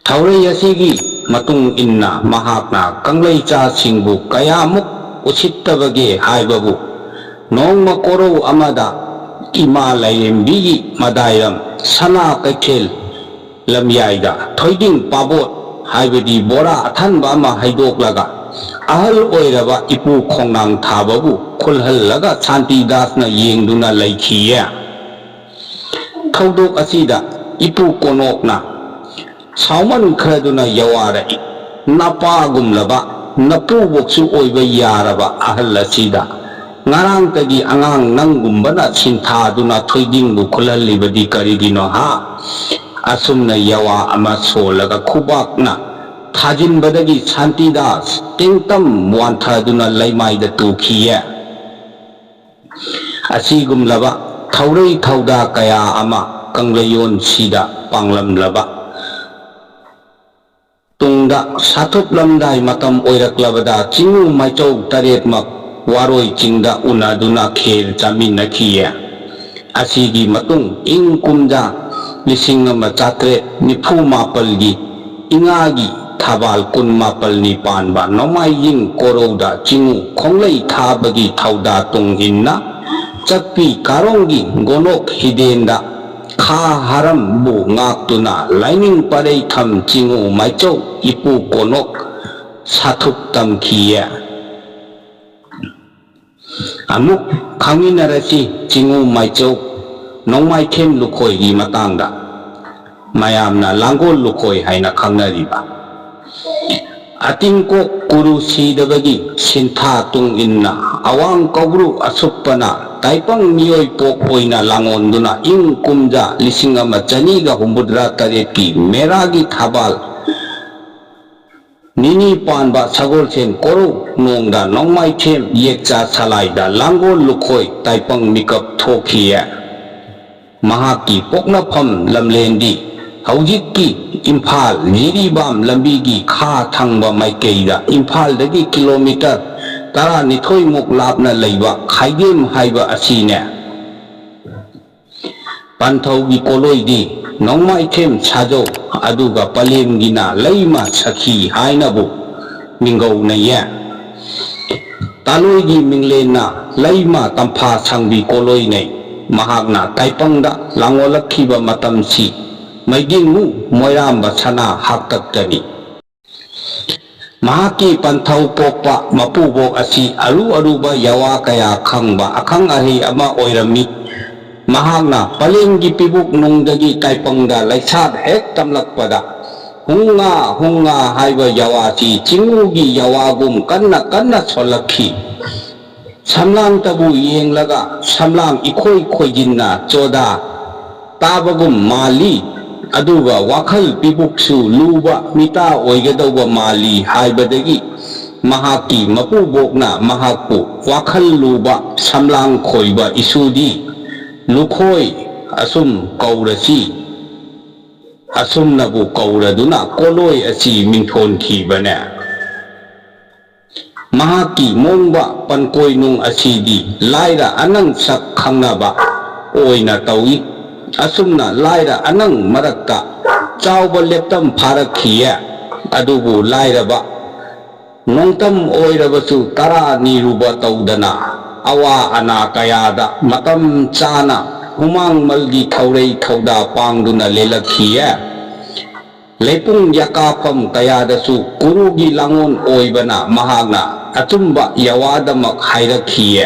ꯊꯧꯔꯩ ꯑꯁꯤꯒꯤ ꯃꯇꯨꯡ ꯏꯟꯅ ꯃꯍꯥꯛꯅ ꯀꯪꯂꯩꯆꯥꯁꯤꯡꯕꯨ ꯀꯌꯥꯃꯨꯛ ꯎꯁꯤꯠꯇꯕꯒꯦ ꯍꯥꯏꯕꯕꯨ, ꯅꯣꯡꯃ ꯀꯣꯔꯧ ꯑꯃꯗ ꯏꯃꯥ ꯂꯥꯏꯔꯦꯝꯕꯤꯒꯤ ꯃꯗꯥꯏꯔꯝ ꯁꯅꯥ ꯀꯩꯊꯦꯜ ꯂꯝꯌꯥꯏꯗ ꯊꯣꯏꯗꯤꯡ ꯄꯥꯕꯣꯠ, ꯍꯥꯏꯕꯗꯤ ꯕꯣꯔꯥ ꯑꯊꯟꯕ ꯑꯃ ꯍꯩꯗꯣꯛꯂꯒ, ꯑꯍꯜ ꯑꯣꯏꯔꯕ ꯏꯄꯨ ꯈꯣꯡꯅꯥꯡ ꯊꯥꯕꯕꯨ ꯈꯨꯜꯍꯜꯂꯒ ꯁꯥꯟꯇꯤꯗꯥꯁꯅ ꯌꯦꯡꯗꯨꯅ ꯂꯩꯈꯤꯌꯦ꯫ ꯊꯧꯗꯣꯛ ꯑꯁꯤꯗ ꯏꯄꯨ ꯀꯣꯅꯣꯛꯅ ꯁꯥꯎꯃꯟꯈ꯭ꯔꯗꯨꯅ ꯌꯋꯥꯔꯛꯏ꯫ ꯅꯄꯥꯒꯨꯝꯂꯕ, ꯅꯄꯨꯕꯣꯛꯁꯨ ꯑꯣꯏꯕ ꯌꯥꯔꯕ ꯑꯍꯜ ꯑꯁꯤꯗ ꯉꯔꯥꯡꯇꯒꯤ ꯑꯉꯥꯡ ꯅꯪꯒꯨꯝꯕꯅ ꯁꯤꯟꯊꯥꯗꯨꯅ ꯊꯣꯏꯗꯤꯡꯕꯨ ꯈꯨꯜꯍꯜꯂꯤꯕꯗꯤ ꯀꯔꯤꯒꯤꯅꯣ ꯍꯥ? ꯑꯁꯨꯝꯅ ꯌꯋꯥ ꯑꯃ ꯁꯣꯜꯂꯒ ꯈꯨꯕꯥꯛꯅ ꯊꯥꯖꯤꯟꯕꯗꯒꯤ ꯁꯥꯟꯇꯤꯗꯥꯁ ꯇꯦꯡꯇꯝ ꯋꯥꯟꯊꯗꯨꯅ ꯂꯩꯃꯥꯏꯗ ꯇꯨꯈꯤꯌꯦ꯫ ꯑꯁꯤꯒꯨꯝꯂꯕ ꯊꯧꯔꯩ ꯊꯧꯗꯥ ꯀꯌꯥ ꯑꯃ ꯀꯪꯂꯩꯌꯣꯟꯁꯤꯗ ꯄꯥꯡꯂꯝꯂꯕ ꯇꯨꯡꯗ ꯁꯥꯊꯨꯞꯂꯝꯗꯥꯏ ꯃꯇꯝ ꯑꯣꯏꯔꯛꯂꯕꯗ ꯆꯤꯡꯉꯨ ꯃꯥꯏꯆꯧ ꯇꯔꯦꯠꯃꯛ ꯋꯥꯔꯣꯏ ꯆꯤꯡꯗ ꯎꯅꯗꯨꯅ ꯈꯦꯔ ꯆꯥꯃꯤꯟꯅꯈꯤꯌꯦ꯫ ꯑꯁꯤꯒꯤ ꯃꯇꯨꯡ ꯏꯪ ꯀꯨꯝꯖꯥ ꯂꯤꯁꯤꯡ ꯑꯃ ꯆꯥꯇ꯭ꯔꯦꯠ ꯅꯤꯐꯨ ꯃꯥꯄꯜꯒꯤ ꯏꯉꯥꯒꯤ ꯊꯕꯥꯜ ꯀꯨꯟ ꯃꯥꯄꯜꯅꯤ ꯄꯥꯟꯕ ꯅꯣꯡꯃꯥꯏꯖꯤꯡ ꯀꯣꯔꯧꯗ ꯆꯤꯡꯉꯨ ꯈꯣꯡꯂꯩ ꯊꯥꯕꯒꯤ ꯊꯧꯗꯥ ꯇꯨꯡ ꯏꯟꯅ ꯆꯛꯄꯤ ꯀꯥꯔꯣꯡꯒꯤ ꯒꯣꯅꯣꯛ ꯍꯤꯗꯦꯟꯗ ꯈꯥ ꯍꯥꯔꯝꯕꯨ ꯉꯥꯛꯇꯨꯅ ꯂꯥꯏꯅꯤꯡ ꯄꯔꯩ ꯊꯝ ꯆꯤꯡꯉꯨ ꯃꯥꯏꯆꯧ ꯏꯄꯨ ꯀꯣꯅꯣꯛ ꯁꯥꯊꯨꯞ ꯇꯝꯈꯤꯌꯦ꯫ ꯑꯃꯨꯛ ꯈꯪꯃꯤꯟꯅꯔꯁꯤ ꯆꯤꯡꯉꯨ ꯃꯥꯏꯆꯧ ꯅꯣꯡꯃꯥꯏꯊꯦꯝ ꯂꯨꯈꯣꯏꯒꯤ ꯃꯇꯥꯡꯗ, ꯃꯌꯥꯝꯅ ꯂꯥꯡꯒꯣꯜ ꯂꯨꯈꯣꯏ ꯍꯥꯏꯅ ꯈꯪꯅꯔꯤꯕ꯫ ꯑꯇꯤꯡꯀꯣꯛ ꯀꯨꯔꯨ ꯁꯤꯗꯕꯒꯤ ꯁꯤꯟꯊꯥ ꯇꯨꯡ ꯏꯟꯅ ꯑꯋꯥꯡ ꯀꯧꯕ꯭ꯔꯨ ꯑꯁꯨꯞꯄꯅ ꯇꯥꯏꯄꯪ ꯃꯤꯑꯣꯏ ꯄꯣꯛ ꯑꯣꯏꯅ ꯂꯥꯡꯑꯣꯟꯗꯨꯅ ꯏꯪ ꯀꯨꯝꯖꯥ ꯂꯤꯁꯤꯡ ꯑꯃ ꯆꯅꯤꯒ ꯍꯨꯝꯐꯨꯇꯔꯥ ꯇꯔꯦꯠꯀꯤ ꯃꯦꯔꯥꯒꯤ ꯊꯕꯥꯜ ꯅꯤꯅꯤ ꯄꯥꯟꯕ ꯁꯒꯣꯜꯁꯦꯟ ꯀꯣꯔꯧ ꯅꯣꯡꯗ ꯅꯣꯡꯃꯥꯏꯊꯦꯝ ꯌꯦꯛꯆꯥ ꯁꯂꯥꯏꯗ ꯂꯥꯡꯒꯣꯜ ꯂꯨꯈꯣꯏ ꯇꯥꯏꯄꯪ ꯃꯤꯀꯞ ꯊꯣꯛꯈꯤꯌꯦ꯫ ꯃꯍꯥꯛꯀꯤ ꯄꯣꯛꯅꯐꯝ ꯂꯝꯂꯦꯟꯗꯤ ꯍꯧꯖꯤꯛꯀꯤ ꯏꯝꯐꯥꯜ ꯖꯤꯔꯤꯕꯥꯝ ꯂꯝꯕꯤꯒꯤ ꯈꯥ ꯊꯪꯕ ꯃꯥꯏꯀꯩꯗ ꯏꯝꯐꯥꯜꯗꯒꯤ ꯀꯤꯂꯣꯃꯤꯇꯔ ꯇꯔꯥꯅꯤꯊꯣꯏꯃꯨꯛ ꯂꯥꯞꯅ ꯂꯩꯕ ꯈꯥꯏꯗꯦꯝ ꯍꯥꯏꯕ ꯑꯁꯤꯅꯦ꯫ ꯄꯟꯊꯧꯒꯤ ꯀꯣꯂꯣꯏꯗꯤ ꯅꯣꯡꯃꯥꯏꯊꯦꯝ ꯁꯥꯖꯧ, ꯑꯗꯨꯒ ꯄꯂꯦꯝꯒꯤꯅ ꯂꯩꯃ ꯁꯈꯤ ꯍꯥꯏꯅꯕꯨ ꯃꯤꯡꯒꯧꯅꯩꯌꯦ꯫ ꯇꯥꯂꯣꯏꯒꯤ ꯃꯤꯡꯂꯦꯟꯅ ꯂꯩꯃ ꯇꯝꯐꯥ ꯁꯪꯕꯤ ꯀꯣꯂꯣꯏꯅꯩ꯫ ꯃꯍꯥꯛꯅ ꯇꯥꯏꯄꯪꯗ ꯂꯥꯡꯑꯣꯜꯂꯛꯈꯤꯕ ꯃꯇꯝꯁꯤ ꯃꯩꯗꯤꯡꯉꯨ ꯃꯣꯏꯔꯥꯝꯕ ꯁꯅꯥ ꯍꯥꯛꯇꯛꯇꯅꯤ꯫ ꯃꯍꯥꯛꯀꯤ ꯄꯟꯊꯧ ꯄꯣꯛꯄ ꯃꯄꯨꯕꯣꯛ ꯑꯁꯤ ꯑꯔꯨ ꯑꯔꯨꯕ ꯌꯥꯋꯥ ꯀꯌꯥ ꯈꯪꯕ ꯑꯈꯪ ꯑꯍꯩ ꯑꯃ ꯑꯣꯏꯔꯝꯃꯤ꯫ ꯃꯍꯥꯛꯅ ꯄꯂꯦꯝꯒꯤ ꯄꯤꯕꯨꯛ ꯅꯨꯡꯗꯒꯤ ꯇꯥꯏꯄꯪꯗ ꯂꯩꯁꯥꯠ ꯍꯦꯛ ꯇꯝꯂꯛꯄꯗ, ꯍꯨꯡꯉꯥ ꯍꯨꯡꯉꯥ ꯍꯥꯏꯕ ꯌꯥꯋꯥꯁꯤ ꯆꯤꯡꯉꯨꯒꯤ ꯌꯥꯋꯥꯒꯨꯝ ꯀꯟꯅ ꯀꯟꯅ ꯁꯣꯜꯂꯛꯈꯤ꯫ ꯁꯝꯂꯥꯡꯇꯕꯨ ꯌꯦꯡꯂꯒ ꯁꯝꯂꯥꯡ ꯏꯈꯣꯏ ꯈꯣꯏꯖꯤꯟꯅ ꯆꯣꯗꯥ ꯇꯥꯕꯒꯨꯝ ꯃꯥꯜꯂꯤ, ꯑꯗꯨꯒ ꯋꯥꯈꯜ ꯄꯤꯕꯨꯛꯁꯨ ꯂꯨꯕ ꯃꯤꯇꯥ ꯑꯣꯏꯒꯗꯧꯕ ꯃꯥꯜꯂꯤ ꯍꯥꯏꯕꯗꯒꯤ ꯃꯍꯥꯛꯀꯤ ꯃꯄꯨꯕꯣꯛꯅ ꯃꯍꯥꯛꯄꯨ ꯋꯥꯈꯜ ꯂꯨꯕ ꯁꯝꯂꯥꯡ ꯈꯣꯏꯕ ꯏꯁꯨꯗꯤ ꯂꯨꯈꯣꯏ ꯑꯁꯨꯝ ꯀꯧꯔꯁꯤ, ꯑꯁꯨꯝꯅꯕꯨ ꯀꯧꯔꯗꯨꯅ ꯀꯣꯂꯣꯏ ꯑꯁꯤ ꯃꯤꯡꯊꯣꯟꯈꯤꯕꯅꯦ꯫ ꯃꯍꯥꯛꯀꯤ ꯃꯣꯡꯕ ꯄꯟꯀꯣꯏꯅꯨꯡ ꯑꯁꯤꯗꯤ ꯂꯥꯏꯔ ꯑꯅꯪ ꯁꯛ ꯈꯪꯅꯕ ꯑꯣꯏꯅ ꯇꯧꯏ꯫ ꯑꯁꯨꯝꯅ ꯂꯥꯏꯔ ꯑꯅꯪ ꯃꯔꯛꯇ ꯆꯥꯎꯕ ꯂꯦꯞꯇꯝ ꯐꯥꯔꯛꯈꯤꯌꯦ꯫ ꯑꯗꯨꯕꯨ ꯂꯥꯏꯔꯕ ꯅꯣꯡꯇꯝ ꯑꯣꯏꯔꯕꯁꯨ ꯇꯔꯥ ꯅꯤꯔꯨꯕ ꯇꯧꯗꯅ ꯑꯋꯥ ꯑꯅꯥ ꯀꯌꯥꯗ ꯃꯇꯝ ꯆꯥꯅ ꯍꯨꯃꯥꯡ ꯃꯜꯒꯤ ꯊꯧꯔꯩ ꯊꯧꯗꯥ ꯄꯥꯡꯗꯨꯅ ꯂꯦꯜꯂꯛꯈꯤꯌꯦ꯫ ꯂꯩꯄꯨꯡ ꯌꯥꯀꯥꯐꯝ ꯀꯌꯥꯗꯁꯨ ꯀꯨꯔꯨꯒꯤ ꯂꯥꯡꯑꯣꯟ ꯑꯣꯏꯕꯅ ꯃꯍꯥꯛꯅ ꯑꯆꯨꯝꯕ ꯌꯥꯋꯥꯗꯃꯛ ꯍꯥꯏꯔꯛꯈꯤꯌꯦ꯫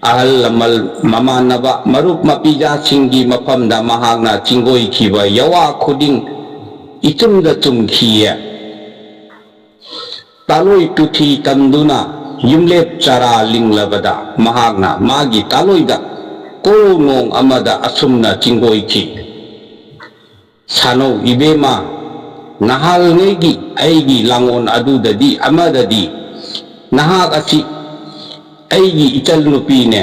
ꯑꯍꯜ ꯂꯃꯟ ꯃꯃꯥꯟꯅꯕ ꯃꯔꯨꯞ ꯃꯄꯤꯖꯥꯁꯤꯡꯒꯤ ꯃꯐꯝꯗ ꯃꯍꯥꯛꯅ ꯆꯤꯡꯒꯣꯏꯈꯤꯕ ꯌꯥꯋꯥ ꯈꯨꯗꯤꯡ ꯏꯆꯨꯝꯗ ꯆꯨꯝꯈꯤꯌꯦ꯫ ꯇꯥꯂꯣꯏ ꯇꯨꯊꯤ ꯇꯝꯗꯨꯅ ꯌꯨꯝꯂꯦꯞ ꯆꯔꯥ ꯂꯤꯡꯂꯕꯗ ꯃꯍꯥꯛꯅ ꯃꯥꯒꯤ ꯇꯥꯂꯣꯏꯗ ꯀꯣꯔꯧ ꯅꯣꯡ ꯑꯃꯗ ꯑꯁꯨꯝꯅ ꯆꯤꯡꯒꯣꯏꯈꯤ꯫ ꯁꯥꯅꯧ ꯏꯕꯦꯝꯃ, ꯅꯍꯥꯜꯉꯩꯒꯤ ꯑꯩꯒꯤ ꯂꯥꯡꯑꯣꯟ ꯑꯗꯨꯗꯗꯤ ꯑꯃꯗꯗꯤ ꯅꯍꯥꯛ ꯑꯁꯤ ꯑꯩꯒꯤ ꯏꯆꯜ ꯅꯨꯄꯤꯅꯦ꯫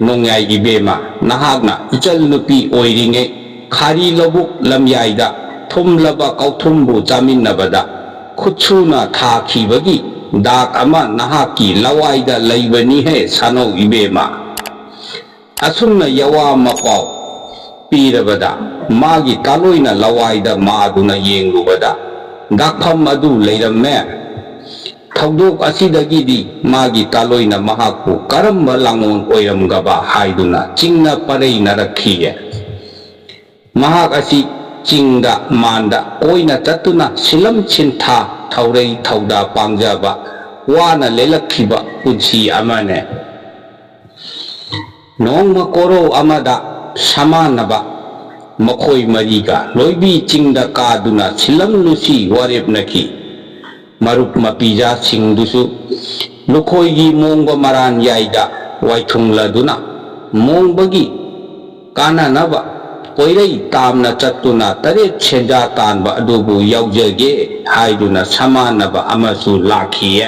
ꯅꯣꯡꯌꯥꯏ ꯏꯕꯦꯝꯃ, ꯅꯍꯥꯛꯅ ꯏꯆꯜ ꯅꯨꯄꯤ ꯑꯣꯏꯔꯤꯉꯩ ꯈꯥꯔꯤ ꯂꯧꯕꯨꯛ ꯂꯝꯌꯥꯏꯗ ꯊꯨꯝꯂꯕ ꯀꯧꯊꯨꯝꯕꯨ ꯆꯥꯃꯤꯟꯅꯕꯗ ꯈꯨꯠꯁꯨꯅ ꯊꯥꯈꯤꯕꯒꯤ ꯗꯥꯛ ꯑꯃ ꯅꯍꯥꯛꯀꯤ ꯂꯋꯥꯏꯗ ꯂꯩꯕꯅꯤꯍꯦ ꯁꯥꯅꯧ ꯏꯕꯦꯝꯃ꯫ ꯑꯁꯨꯝꯅ ꯌꯋꯥ ꯃꯄꯥꯎ ꯄꯤꯔꯕꯗ ꯃꯥꯒꯤ ꯀꯥꯂꯣꯏꯅ ꯂꯋꯥꯏꯗ ꯃꯥꯗꯨꯅ ꯌꯦꯡꯂꯨꯕꯗ ꯗꯥꯛꯐꯝ ꯑꯗꯨ ꯂꯩꯔꯝꯃꯦ꯫ ꯊꯧꯗꯣꯛ ꯑꯁꯤꯗꯒꯤꯗꯤ ꯃꯥꯒꯤ ꯀꯥꯂꯣꯏꯅ ꯃꯍꯥꯛꯄꯨ ꯀꯔꯝꯕ ꯂꯥꯡꯑꯣꯟ ꯑꯣꯏꯔꯝꯒꯕ ꯍꯥꯏꯗꯨꯅ ꯆꯤꯡꯅ ꯄꯔꯩꯅꯔꯛꯈꯤꯌꯦ꯫ ꯃꯍꯥꯛ ꯑꯁꯤ ꯆꯤꯡꯗ ꯃꯥꯟꯗ ꯀꯣꯏꯅ ꯆꯠꯇꯨꯅ ꯁꯤꯂꯝ ꯁꯤꯟꯊꯥ ꯊꯧꯔꯩ ꯊꯧꯗꯥ ꯄꯥꯡꯖꯕ ꯋꯥꯅ ꯂꯦꯜꯂꯛꯈꯤꯕ ꯄꯨꯟꯁꯤ ꯑꯃꯅꯦ꯫ ꯅꯣꯡꯃ ꯀꯣꯔꯧ ꯑꯃꯗ ꯁꯃꯥꯟꯅꯕ ꯃꯈꯣꯏ ꯃꯔꯤꯒ ꯂꯣꯏꯕꯤ ꯆꯤꯡꯗ ꯀꯥꯗꯨꯅ ꯁꯤꯂꯝ ꯂꯨꯁꯤ ꯋꯥꯔꯦꯞꯅꯈꯤ꯫ ꯃꯔꯨꯞ ꯃꯄꯤꯖꯥꯁꯤꯡꯗꯨꯁꯨ ꯂꯨꯈꯣꯏꯒꯤ ꯃꯣꯡꯕ ꯃꯔꯥꯟ ꯌꯥꯏꯗ ꯋꯥꯏꯊꯨꯡꯂꯗꯨꯅ ꯃꯣꯡꯕꯒꯤ ꯀꯥꯟꯅꯅꯕ ꯀꯣꯏꯔꯩ ꯇꯥꯝꯅ ꯆꯠꯇꯨꯅ ꯇꯔꯦꯠ ꯁꯦꯟꯖꯥ ꯇꯥꯟꯕ ꯑꯗꯨꯕꯨ ꯌꯥꯎꯖꯒꯦ ꯍꯥꯏꯗꯨꯅ ꯁꯃꯥꯟꯅꯕ ꯑꯃꯁꯨ ꯂꯥꯛꯈꯤꯌꯦ꯫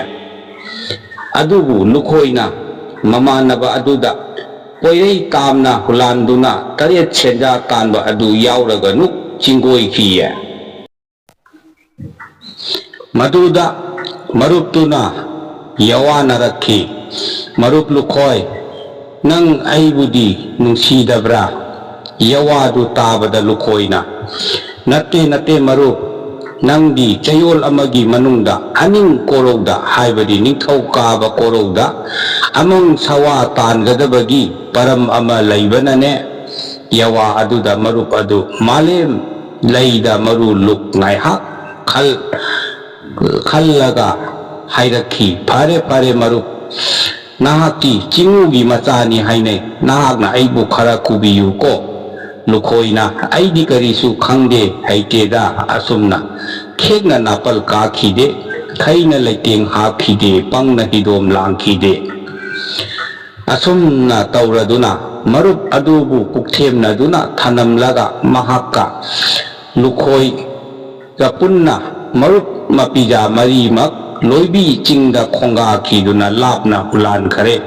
ꯑꯗꯨꯕꯨ ꯂꯨꯈꯣꯏꯅ ꯃꯃꯥꯟꯅꯕ ꯑꯗꯨꯗ ꯀꯣꯏꯔꯩ ꯇꯥꯝꯅ ꯍꯨꯂꯥꯟꯗꯨꯅ ꯇꯔꯦꯠ ꯁꯦꯟꯖꯥ ꯇꯥꯟꯕ ꯑꯗꯨ ꯌꯥꯎꯔꯒꯅꯨ ꯆꯤꯡꯒꯣꯏꯈꯤꯌꯦ꯫ ꯃꯗꯨꯗ ꯃꯔꯨꯞꯇꯨꯅ ꯌꯋꯥꯅꯔꯛꯈꯤ, "ꯃꯔꯨꯞ ꯂꯨꯈꯣꯏ, ꯅꯪ ꯑꯩꯕꯨꯗꯤ ꯅꯨꯡꯁꯤꯗꯕ꯭ꯔꯥ?" ꯌꯋꯥꯗꯨ ꯇꯥꯕꯗ ꯂꯨꯈꯣꯏꯅ, "ꯅꯠꯇꯦ, ꯅꯠꯇꯦ ꯃꯔꯨꯞ, ꯅꯪꯗꯤ ꯆꯌꯣꯜ ꯑꯃꯒꯤ ꯃꯅꯨꯡꯗ ꯑꯅꯤꯡ ꯀꯣꯔꯧꯗ, ꯍꯥꯏꯕꯗꯤ ꯅꯤꯡꯊꯧꯀꯥꯕ ꯀꯣꯔꯧꯗ ꯑꯃꯪ ꯁꯋꯥ ꯇꯥꯟꯒꯗꯕꯒꯤ ꯄꯔꯝ ꯑꯃ ꯂꯩꯕꯅꯅꯦ", ꯌꯋꯥ ꯑꯗꯨꯗ ꯃꯔꯨꯞ ꯑꯗꯨ ꯃꯥꯂꯦꯝ ꯂꯩꯗ ꯃꯔꯨ ꯂꯨꯛ ꯉꯥꯏꯍꯥꯛ ꯈꯜ-, ꯈꯜꯂꯒ ꯍꯥꯏꯔꯛꯈꯤ, "ꯐꯔꯦ, ꯐꯔꯦ ꯃꯔꯨꯞ, ꯅꯍꯥꯛꯇꯤ ꯆꯤꯡꯉꯨꯒꯤ ꯃꯆꯥꯅꯤ ꯍꯥꯏꯅꯩ, ꯅꯍꯥꯛꯅ ꯑꯩꯕꯨ ꯈꯔ ꯈꯨꯕꯤꯌꯨꯀꯣ"꯫ ꯂꯨꯈꯣꯏꯅ, "ꯑꯩꯗꯤ ꯀꯔꯤꯁꯨ ꯈꯪꯗꯦ, ꯍꯩꯇꯦꯗ, ꯑꯁꯨꯝꯅ ꯈꯦꯛꯅ ꯅꯥꯄꯜ ꯀꯥꯈꯤꯗꯦ, ꯈꯩꯅ ꯂꯩꯇꯦꯡ ꯍꯥꯞꯈꯤꯗꯦ, ꯄꯪꯅ ꯍꯤꯗꯣꯝ ꯂꯥꯡꯈꯤꯗꯦ"꯫ ꯑꯁꯨꯝꯅ ꯇꯧꯔꯗꯨꯅ ꯃꯔꯨꯞ ꯑꯗꯨꯕꯨ ꯄꯨꯛꯊꯦꯝꯅꯗꯨꯅ ꯊꯅꯝꯂꯒ ꯃꯍꯥꯛꯀ ꯂꯨꯈꯣꯏꯒ ꯄꯨꯟꯅ ꯃꯔꯨꯞ ꯃꯄꯤꯖꯥ ꯃꯔꯤꯃꯛ ꯂꯣꯏꯕꯤ ꯆꯤꯡꯗ ꯈꯣꯡꯒꯥꯈꯤꯗꯨꯅ ꯂꯥꯞꯅ ꯍꯨꯂꯥꯟꯈꯔꯦ꯫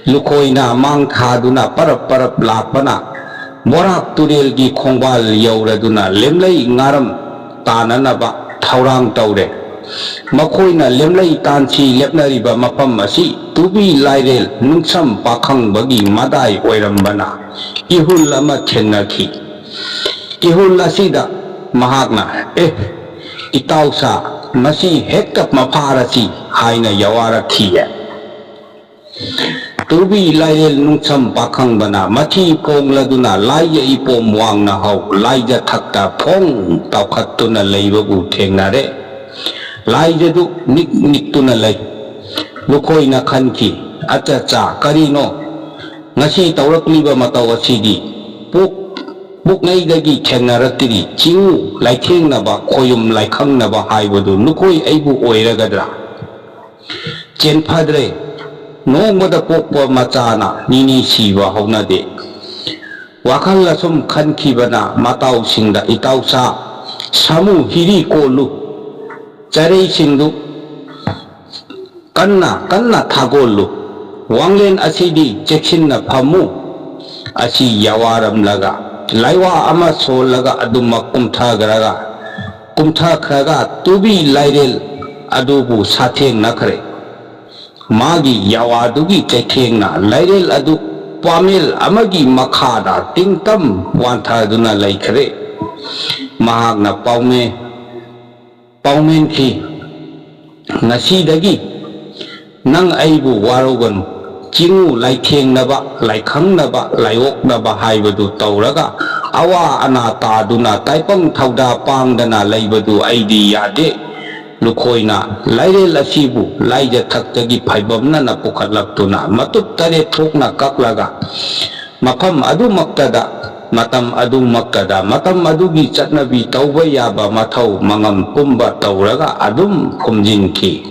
ꯂꯨꯈꯣꯏꯅ ꯃꯥꯡ ꯊꯥꯗꯨꯅ ꯄꯔꯞ ꯄꯔꯞ ꯂꯥꯛꯄꯅ ꯕꯣꯔꯥꯛ ꯇꯨꯔꯦꯜꯒꯤ ꯈꯣꯡꯕꯥꯜ ꯌꯧꯔꯗꯨꯅ ꯂꯦꯝꯂꯩ ꯉꯥꯔꯝ ꯇꯥꯅꯅꯕ ꯊꯧꯔꯥꯡ ꯇꯧꯔꯦ꯫ ꯃꯈꯣꯏꯅ ꯂꯦꯝꯂꯩ ꯇꯥꯟꯁꯤ ꯂꯦꯞꯅꯔꯤꯕ ꯃꯐꯝ ꯑꯁꯤ ꯇꯨꯕꯤ ꯂꯥꯏꯔꯦꯜ ꯅꯨꯡꯁꯝ ꯄꯥꯈꯪꯕꯒꯤ ꯃꯗꯥꯏ ꯑꯣꯏꯔꯝꯕꯅ ꯏꯍꯨꯜ ꯑꯃ ꯊꯦꯡꯅꯈꯤ꯫ ꯏꯍꯨꯜ ꯑꯁꯤꯗ ꯃꯍꯥꯛꯅ, "ꯑꯦ, ꯏꯇꯥꯎꯁꯥ, ꯃꯁꯤ ꯍꯦꯛꯇ ꯃꯐꯥꯔꯁꯤ" ꯍꯥꯏꯅ ꯌꯥꯋꯥꯔꯛꯈꯤꯌꯦ꯫ ꯇꯨꯕꯤ ꯂꯥꯏꯔꯦꯜ ꯅꯨꯡꯁꯝ ꯄꯥꯈꯪꯕꯅ ꯃꯊꯤ ꯄꯣꯡꯂꯗꯨꯅ ꯂꯥꯏꯖ ꯏꯄꯣꯝ ꯋꯥꯡꯅ ꯍꯧ ꯂꯥꯏꯖ ꯊꯛꯇ ꯐꯣꯡ ꯇꯥꯎꯈꯠꯇꯨꯅ ꯂꯩꯕꯕꯨ ꯊꯦꯡꯅꯔꯦ꯫ ꯂꯥꯏꯖꯗꯨ ꯅꯤꯛ ꯅꯤꯛꯇꯨꯅ ꯂꯩ꯫ ꯂꯨꯈꯣꯏꯅ ꯈꯟꯈꯤ, "ꯑꯠꯆꯥ ꯆꯥ, ꯀꯔꯤꯅꯣ ꯉꯁꯤ ꯇꯧꯔꯛꯂꯤꯕ ꯃꯇꯧ ꯑꯁꯤꯗꯤ? ꯄꯣꯛ-, ꯄꯣꯛꯉꯩꯗꯒꯤ ꯊꯦꯡꯅꯔꯛꯇ꯭ꯔꯤ ꯆꯤꯡꯉꯨ ꯂꯥꯏꯊꯦꯡꯅꯕ, ꯈꯣꯌꯨꯝ ꯂꯥꯏꯈꯪꯅꯕ ꯍꯥꯏꯕꯗꯨ ꯂꯨꯈꯣꯏ ꯑꯩꯕꯨ ꯑꯣꯏꯔꯒꯗ꯭ꯔꯥ?" ꯆꯦꯟꯐꯗ꯭ꯔꯦ꯫ ꯅꯣꯡꯃꯗ ꯄꯣꯛꯄ ꯃꯆꯥꯅ ꯅꯤꯅꯤ ꯁꯤꯕ ꯍꯧꯅꯗꯦ꯫ ꯋꯥꯈꯜ ꯑꯁꯨꯝ ꯈꯟꯈꯤꯕꯅ ꯃꯇꯥꯎꯁꯤꯡꯗ, "ꯏꯇꯥꯎꯁꯥ, ꯁꯥꯃꯨ ꯍꯤꯔꯤ ꯀꯣꯜꯂꯨ, ꯆꯔꯩꯁꯤꯡꯗꯨ ꯀꯟꯅ ꯀꯟꯅ ꯊꯥꯒꯣꯜꯂꯨ, ꯋꯥꯡꯂꯦꯟ ꯑꯁꯤꯗꯤ ꯆꯦꯛꯁꯤꯟꯅ ꯐꯝꯃꯨ" ꯑꯁꯤ ꯌꯥꯋꯥꯔꯝꯂꯒ, ꯂꯥꯏꯋꯥ ꯑꯃ ꯁꯣꯜꯂꯒ ꯑꯗꯨꯃꯛ ꯀꯨꯝꯊꯈ꯭ꯔꯒ, ꯀꯨꯝꯊꯈ꯭ꯔꯒ ꯇꯨꯕꯤ ꯂꯥꯏꯔꯦꯜ ꯑꯗꯨꯕꯨ ꯁꯥꯊꯦꯡꯅꯈ꯭ꯔꯦ꯫ ꯃꯥꯒꯤ ꯌꯥꯋꯥꯗꯨꯒꯤ ꯆꯩꯊꯦꯡꯅ ꯂꯥꯏꯔꯦꯜ ꯑꯗꯨ ꯄꯥꯃꯦꯜ ꯑꯃꯒꯤ ꯃꯈꯥꯗ ꯇꯤꯡꯇꯝ ꯋꯥꯟꯊꯗꯨꯅ ꯂꯩꯈ꯭ꯔꯦ꯫ ꯃꯍꯥꯛꯅ ꯄꯥꯎꯃꯦ-, ꯄꯥꯎꯃꯦꯟꯈꯤ, "ꯉꯁꯤꯗꯒꯤ ꯅꯪ ꯑꯩꯕꯨ ꯋꯥꯔꯧꯒꯅꯨ꯫ ꯆꯤꯡꯉꯨ ꯂꯥꯏꯊꯦꯡꯅꯕ, ꯂꯥꯏꯈꯪꯅꯕ, ꯂꯥꯏꯑꯣꯛꯅꯕ ꯍꯥꯏꯕꯗꯨ ꯇꯧꯔꯒ ꯑꯋꯥ ꯑꯅꯥ ꯇꯥꯗꯨꯅ ꯇꯥꯏꯄꯪ ꯊꯧꯗꯥ ꯄꯥꯡꯗꯅ ꯂꯩꯕꯗꯨ ꯑꯩꯗꯤ ꯌꯥꯗꯦ"꯫ ꯂꯨꯈꯣꯏꯅ ꯂꯥꯏꯔꯦꯜ ꯑꯁꯤꯕꯨ ꯂꯥꯏꯖꯊꯛꯇꯒꯤ ꯐꯥꯏꯕꯝꯅꯅ ꯄꯨꯈꯠꯂꯛꯇꯨꯅ ꯃꯇꯨꯞ ꯇꯔꯦꯠ ꯊꯣꯛꯅ ꯀꯛꯂꯒ ꯃꯐꯝ ꯑꯗꯨꯃꯛꯇꯗ, ꯃꯇꯝ ꯑꯗꯨꯃꯛꯇꯗ, ꯃꯇꯝ ꯑꯗꯨꯒꯤ ꯆꯠꯅꯕꯤ ꯇꯧꯕ ꯌꯥꯕ ꯃꯊꯧ ꯃꯉꯝ ꯄꯨꯝꯕ ꯇꯧꯔꯒ ꯑꯗꯨꯝ ꯐꯨꯝꯖꯤꯟꯈꯤ꯫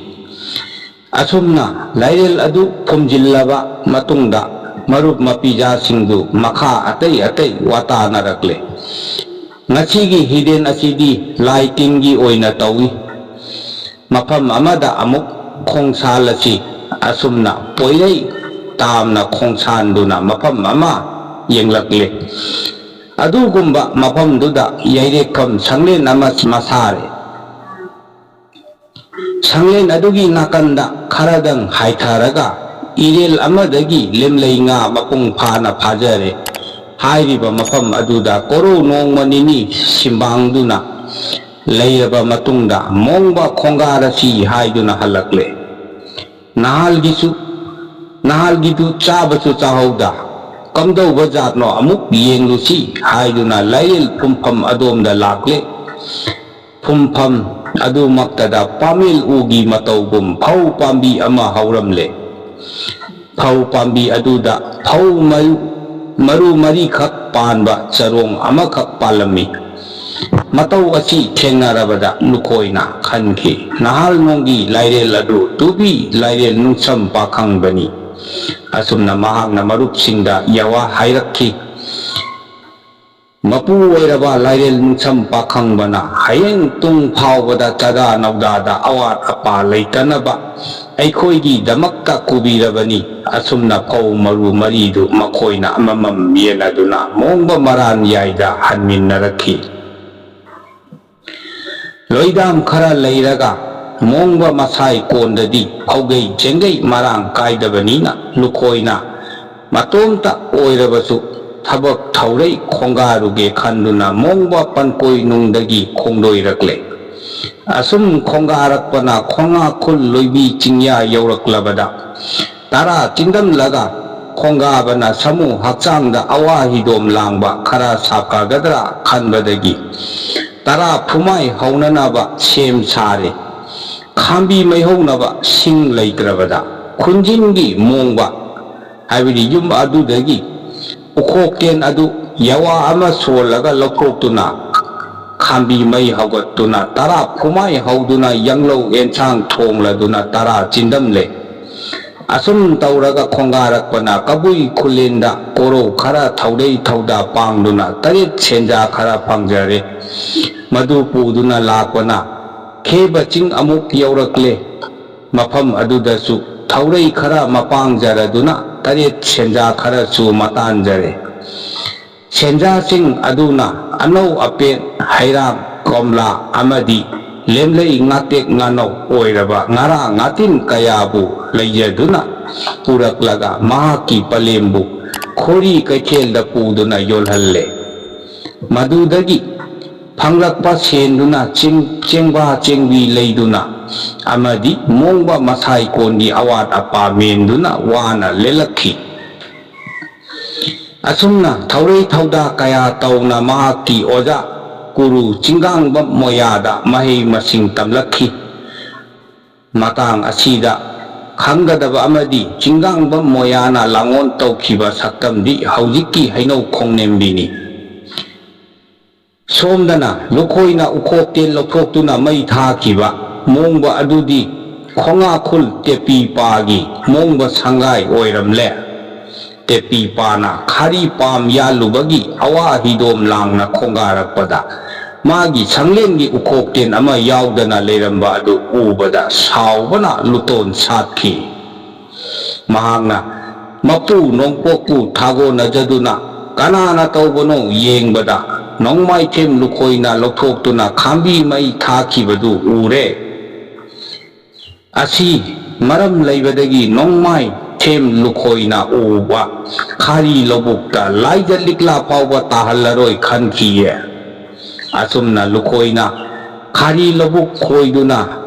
ꯑꯁꯨꯝꯅ ꯂꯥꯏꯔꯦꯜ ꯑꯗꯨ ꯐꯨꯝꯖꯤꯜꯂꯕ ꯃꯇꯨꯡꯗ ꯃꯔꯨꯞ ꯃꯄꯤꯖꯥꯁꯤꯡꯗꯨ ꯃꯈꯥ ꯑꯇꯩ ꯑꯇꯩ ꯋꯥꯇꯥꯅꯔꯛꯂꯦ꯫ ꯉꯁꯤꯒꯤ ꯍꯤꯔꯦꯟ ꯑꯁꯤꯗꯤ ꯂꯥꯏ ꯇꯤꯟꯒꯤ ꯑꯣꯏꯅ ꯇꯧꯏ꯫ ꯃꯐꯝ ꯑꯃꯗ ꯑꯃꯨꯛ ꯈꯣꯡꯁꯥꯜ ꯑꯁꯤ ꯑꯁꯨꯝꯅ ꯄꯣꯏꯔꯩ ꯇꯥꯝꯅ ꯈꯣꯡꯁꯥꯟꯗꯨꯅ ꯃꯐꯝ ꯑꯃ ꯌꯦꯡꯂꯛꯂꯦ꯫ ꯑꯗꯨꯒꯨꯝꯕ ꯃꯐꯝꯗꯨꯗ ꯌꯩꯔꯦꯛꯐꯝ ꯁꯪꯂꯦꯟ ꯑꯃ ꯃꯁꯥꯔꯦ꯫ ꯁꯪꯂꯦꯟ ꯑꯗꯨꯒꯤ ꯅꯥꯀꯟꯗ ꯈꯔꯗꯪ ꯍꯥꯏꯊꯔꯒ ꯏꯔꯦꯜ ꯑꯃꯗꯒꯤ ꯂꯦꯝꯂꯩ ꯉꯥ ꯃꯄꯨꯡ ꯐꯥꯅ ꯐꯥꯖꯔꯦ꯫ ꯍꯥꯏꯔꯤꯕ ꯃꯐꯝ ꯑꯗꯨꯗ ꯀꯣꯔꯧ ꯅꯣꯡꯃ ꯅꯤꯅꯤ ꯁꯤꯝꯕꯥꯡꯗꯨꯅ ꯂꯩꯔꯕ ꯃꯇꯨꯡꯗ ꯃꯣꯡꯕ ꯈꯣꯡꯒꯥꯔꯁꯤ ꯍꯥꯏꯗꯨꯅ ꯍꯜꯂꯛꯂꯦ꯫ ꯅꯍꯥꯜꯒꯤꯁꯨ, ꯅꯍꯥꯜꯒꯤꯗꯨ ꯆꯥꯕꯁꯨ ꯆꯥꯍꯧꯗ, ꯀꯝꯗꯧꯕ ꯖꯥꯠꯅꯣ ꯑꯃꯨꯛ ꯌꯦꯡꯂꯨꯁꯤ ꯍꯥꯏꯗꯨꯅ ꯂꯥꯏꯔꯦꯜ ꯐꯨꯝꯐꯝ ꯑꯗꯣꯝꯗ ꯂꯥꯛꯂꯦ꯫ ꯐꯨꯝꯐꯝ ꯑꯗꯨꯃꯛꯇꯗ ꯄꯥꯃꯦꯜ ꯎꯒꯤ ꯃꯇꯧꯒꯨꯝ ꯐꯧ ꯄꯥꯝꯕꯤ ꯑꯃ ꯍꯧꯔꯝꯂꯦ꯫ ꯐꯧ ꯄꯥꯝꯕꯤ ꯑꯗꯨꯗ ꯐꯧ ꯃꯔꯨ, ꯃꯔꯨ ꯃꯔꯤꯈꯛ ꯄꯥꯟꯕ ꯆꯔꯣꯡ ꯑꯃꯈꯛ ꯄꯥꯜꯂꯝꯃꯤ꯫ ꯃꯇꯧ ꯑꯁꯤ ꯊꯦꯡꯅꯔꯕꯗ ꯂꯨꯀꯣꯏꯅ ꯈꯟꯈꯤ, ꯅꯍꯥꯜ ꯅꯣꯡꯒꯤ ꯂꯥꯏꯔꯦꯜ ꯑꯗꯨ ꯇꯨꯕꯤ ꯂꯥꯏꯔꯦꯜ ꯅꯨꯡꯁꯝ ꯄꯥꯈꯪꯕꯅꯤ꯫ ꯑꯁꯨꯝꯅ ꯃꯍꯥꯛꯅ ꯃꯔꯨꯞꯁꯤꯡꯗ ꯌꯥꯋꯥ ꯍꯥꯏꯔꯛꯈꯤ꯫ ꯃꯄꯨ ꯑꯣꯏꯔꯕ ꯂꯥꯏꯔꯦꯜ ꯅꯨꯡꯁꯝ ꯄꯥꯈꯪꯕꯅ ꯍꯌꯦꯡ ꯇꯨꯡ ꯐꯥꯎꯕꯗ ꯆꯥꯗꯥ ꯅꯧꯗꯥꯗ ꯑꯋꯥꯠ ꯑꯄꯥ ꯂꯩꯇꯅꯕ ꯑꯩꯈꯣꯏꯒꯤꯗꯃꯛꯇ ꯀꯨꯕꯤꯔꯕꯅꯤ꯫ ꯑꯁꯨꯝꯅ ꯐꯧ ꯃꯔꯨ ꯃꯔꯤꯗꯨ ꯃꯈꯣꯏꯅ ꯑꯃꯃꯝ ꯌꯦꯟꯅꯗꯨꯅ ꯃꯣꯡꯕ ꯃꯔꯥꯟ ꯌꯥꯏꯗ ꯍꯟꯃꯤꯟꯅꯔꯛꯈꯤ꯫ ꯂꯣꯏꯗꯥꯝ ꯈꯔ ꯂꯩꯔꯒ ꯃꯣꯡꯕ ꯃꯁꯥꯏ ꯀꯣꯟꯗꯗꯤ ꯐꯧꯒꯩ ꯆꯦꯡꯒꯩ ꯃꯔꯥꯡ ꯀꯥꯏꯗꯕꯅꯤꯅ ꯂꯨꯀꯣꯏꯅ ꯃꯇꯣꯝꯇ ꯑꯣꯏꯔꯕꯁꯨ ꯊꯕꯛ ꯊꯧꯔꯩ ꯈꯣꯡꯒꯥꯔꯨꯒꯦ ꯈꯟꯗꯨꯅ ꯃꯣꯡꯕ ꯄꯟꯀꯣꯏ ꯅꯨꯡꯗꯒꯤ ꯈꯣꯡꯗꯣꯏꯔꯛꯂꯦ꯫ ꯑꯁꯨꯝ ꯈꯣꯡꯒꯥꯔꯛꯄꯅ ꯈꯣꯡꯉꯥꯈꯨꯜ ꯂꯣꯏꯕꯤ ꯆꯤꯡꯌꯥ ꯌꯧꯔꯛꯂꯕꯗ ꯇꯔꯥ ꯆꯤꯟꯗꯝꯂꯒ ꯈꯣꯡꯒꯥꯕꯅ ꯁꯥꯃꯨ ꯍꯛꯆꯥꯡꯗ ꯑꯋꯥ ꯍꯤꯗꯣꯝ ꯂꯥꯡꯕ ꯈꯔ ꯁꯥꯐꯒꯗ꯭ꯔꯥ ꯈꯟꯕꯗꯒꯤ ꯇꯔꯥ ꯐꯨꯃꯥꯏ ꯍꯧꯅꯅꯕ ꯁꯦꯝ ꯁꯥꯔꯦ꯫ ꯈꯥꯝꯕꯤ ꯃꯩ ꯍꯧꯅꯕ ꯁꯤꯡ ꯂꯩꯇ꯭ꯔꯕꯗ ꯈꯨꯟꯖꯤꯟꯒꯤ ꯃꯣꯡꯕ, ꯍꯥꯏꯕꯗꯤ ꯌꯨꯝ ꯑꯗꯨꯗꯒꯤ ꯎꯈꯣꯛꯇꯦꯟ ꯑꯗꯨ ꯌꯥꯋꯥ ꯑꯃ ꯁꯣꯜꯂꯒ ꯂꯧꯊꯣꯛꯇꯨꯅ ꯈꯥꯝꯕꯤ ꯃꯩ ꯍꯧꯒꯠꯇꯨꯅ ꯇꯔꯥ ꯐꯨꯃꯥꯏ ꯍꯧꯗꯨꯅ ꯌꯥꯡꯂꯧ ꯑꯦꯟꯁꯥꯡ ꯊꯣꯡꯂꯗꯨꯅ ꯇꯔꯥ ꯆꯤꯟꯗꯝꯂꯦ꯫ ꯑꯁꯨꯝ ꯇꯧꯔꯒ ꯈꯣꯡꯒꯥꯔꯛꯄꯅ ꯀꯕꯨꯏ ꯈꯨꯂꯦꯟꯗ ꯀꯣꯔꯧ ꯈꯔ ꯊꯧꯗꯩ ꯊꯧꯗꯥ ꯄꯥꯡꯗꯨꯅ ꯇꯔꯦꯠ ꯁꯦꯟꯖꯥ ꯈꯔ ꯐꯪꯖꯔꯦ꯫ ꯃꯗꯨ ꯄꯨꯗꯨꯅ ꯂꯥꯛꯄꯅ ꯈꯦꯕ ꯆꯤꯡ ꯑꯃꯨꯛ ꯌꯧꯔꯛꯂꯦ꯫ ꯃꯐꯝ ꯑꯗꯨꯗꯁꯨ ꯊꯧꯔꯩ ꯈꯔ ꯃꯄꯥꯡꯖꯔꯗꯨꯅ ꯇꯔꯦꯠ ꯁꯦꯟꯖꯥ ꯈꯔꯁꯨ ꯃꯇꯥꯟꯖꯔꯦ꯫ ꯁꯦꯟꯖꯥꯁꯤꯡ ꯑꯗꯨꯅ ꯑꯅꯧ ꯑꯄꯦꯠ, ꯍꯩꯔꯥꯡ, ꯀꯣꯝꯂꯥ ꯑꯃꯗꯤ ꯂꯦꯝꯂꯩ ꯉꯥꯇꯦꯛ ꯉꯥꯅꯧ ꯑꯣꯏꯔꯕ ꯉꯥꯔꯥ ꯉꯥꯇꯤꯟ ꯀꯌꯥꯕꯨ ꯂꯩꯖꯗꯨꯅ ꯄꯨꯔꯛꯂꯒ ꯃꯍꯥꯛꯀꯤ ꯄꯂꯦꯝꯕꯨ ꯈꯣꯔꯤ ꯀꯩꯊꯦꯜꯗ ꯄꯨꯗꯨꯅ ꯌꯣꯜꯍꯜꯂꯦ꯫ ꯃꯗꯨꯗꯒꯤ ꯐꯪꯂꯛꯄ ꯁꯦꯟꯗꯨꯅ ꯆꯦꯡ-, ꯆꯦꯡꯕꯥ ꯆꯦꯡꯕꯤ ꯂꯩꯗꯨꯅ ꯑꯃꯗꯤ ꯃꯣꯡꯕ ꯃꯁꯥꯏꯀꯣꯟꯒꯤ ꯑꯋꯥꯠ ꯑꯄꯥ ꯃꯦꯟꯗꯨꯅ ꯋꯥꯅ ꯂꯦꯜꯂꯛꯈꯤ꯫ ꯑꯁꯨꯝꯅ ꯊꯧꯔꯩ ꯊꯧꯗꯥ ꯀꯌꯥ ꯇꯧꯅ ꯃꯍꯥꯛꯀꯤ ꯑꯣꯖꯥ ꯒꯨꯔꯨ ꯆꯤꯡꯒꯥꯡꯕꯝ ꯃꯣꯌꯥꯗ ꯃꯍꯩ ꯃꯁꯤꯡ ꯇꯝꯂꯛꯈꯤ꯫ ꯃꯇꯥꯡ ꯑꯁꯤꯗ ꯈꯪꯒꯗꯕ ꯑꯃꯗꯤ ꯆꯤꯡꯒꯥꯡꯕꯝ ꯃꯣꯌꯥꯅ ꯂꯥꯡꯑꯣꯟ ꯇꯧꯈꯤꯕ ꯁꯛꯇꯝꯗꯤ ꯍꯧꯖꯤꯛꯀꯤ ꯍꯩꯅꯧ ꯈꯣꯡꯅꯦꯝꯕꯤꯅꯤ꯫ ꯁꯣꯝꯗꯅ ꯂꯨꯈꯣꯏꯅ ꯎꯈꯣꯛꯇꯦꯟ ꯂꯧꯊꯣꯛꯇꯨꯅ ꯃꯩ ꯊꯥꯈꯤꯕ ꯃꯣꯡꯕ ꯑꯗꯨꯗꯤ ꯈꯣꯡꯉꯥꯈꯨꯜ ꯇꯦꯄꯤꯄꯥꯒꯤ ꯃꯣꯡꯕ ꯁꯪꯒꯥꯏ ꯑꯣꯏꯔꯝꯂꯦ꯫ ꯇꯦꯄꯤꯄꯥꯅ ꯈꯥꯔꯤ ꯄꯥꯝ ꯌꯥꯜꯂꯨꯕꯒꯤ ꯑꯋꯥ ꯍꯤꯗꯣꯝ ꯂꯥꯡꯅ ꯈꯣꯡꯒꯥꯔꯛꯄꯗ ꯃꯥꯒꯤ ꯁꯪꯂꯦꯟꯒꯤ ꯎꯈꯣꯛꯇꯦꯟ ꯑꯃ ꯌꯥꯎꯗꯅ ꯂꯩꯔꯝꯕ ꯑꯗꯨ ꯎꯕꯗ ꯁꯥꯎꯕꯅ ꯂꯨꯇꯣꯟ ꯁꯥꯠꯈꯤ꯫ ꯃꯍꯥꯛꯅ ꯃꯄꯨ ꯅꯣꯡꯄꯣꯛꯄꯨ ꯊꯥꯒꯣꯟꯅꯖꯗꯨꯅ ꯀꯅꯥꯅ ꯇꯧꯕꯅꯣ ꯌꯦꯡꯕꯗ ꯅꯣꯡꯃꯥꯏꯊꯦꯝ ꯂꯨꯈꯣꯏꯅ ꯂꯧꯊꯣꯛꯇꯨꯅ ꯈꯥꯝꯕꯤ ꯃꯩ ꯊꯥꯈꯤꯕꯗꯨ ꯎꯔꯦ꯫ ꯑꯁꯤ ꯃꯔꯝ ꯂꯩꯕꯗꯒꯤ ꯅꯣꯡꯃꯥꯏ ꯊꯦꯝ ꯂꯨꯈꯣꯏꯅ ꯎꯕ ꯈꯥꯔꯤ ꯂꯧꯕꯨꯛꯇ ꯂꯥꯏꯖ ꯂꯤꯛꯂꯥ ꯐꯥꯎꯕ ꯇꯥꯍꯜꯂꯔꯣꯏ ꯈꯟꯈꯤꯌꯦ꯫ ꯑꯁꯨꯝꯅ ꯂꯨꯈꯣꯏꯅ ꯈꯥꯔꯤ ꯂꯧꯕꯨꯛ ꯈꯣꯏꯗꯨꯅ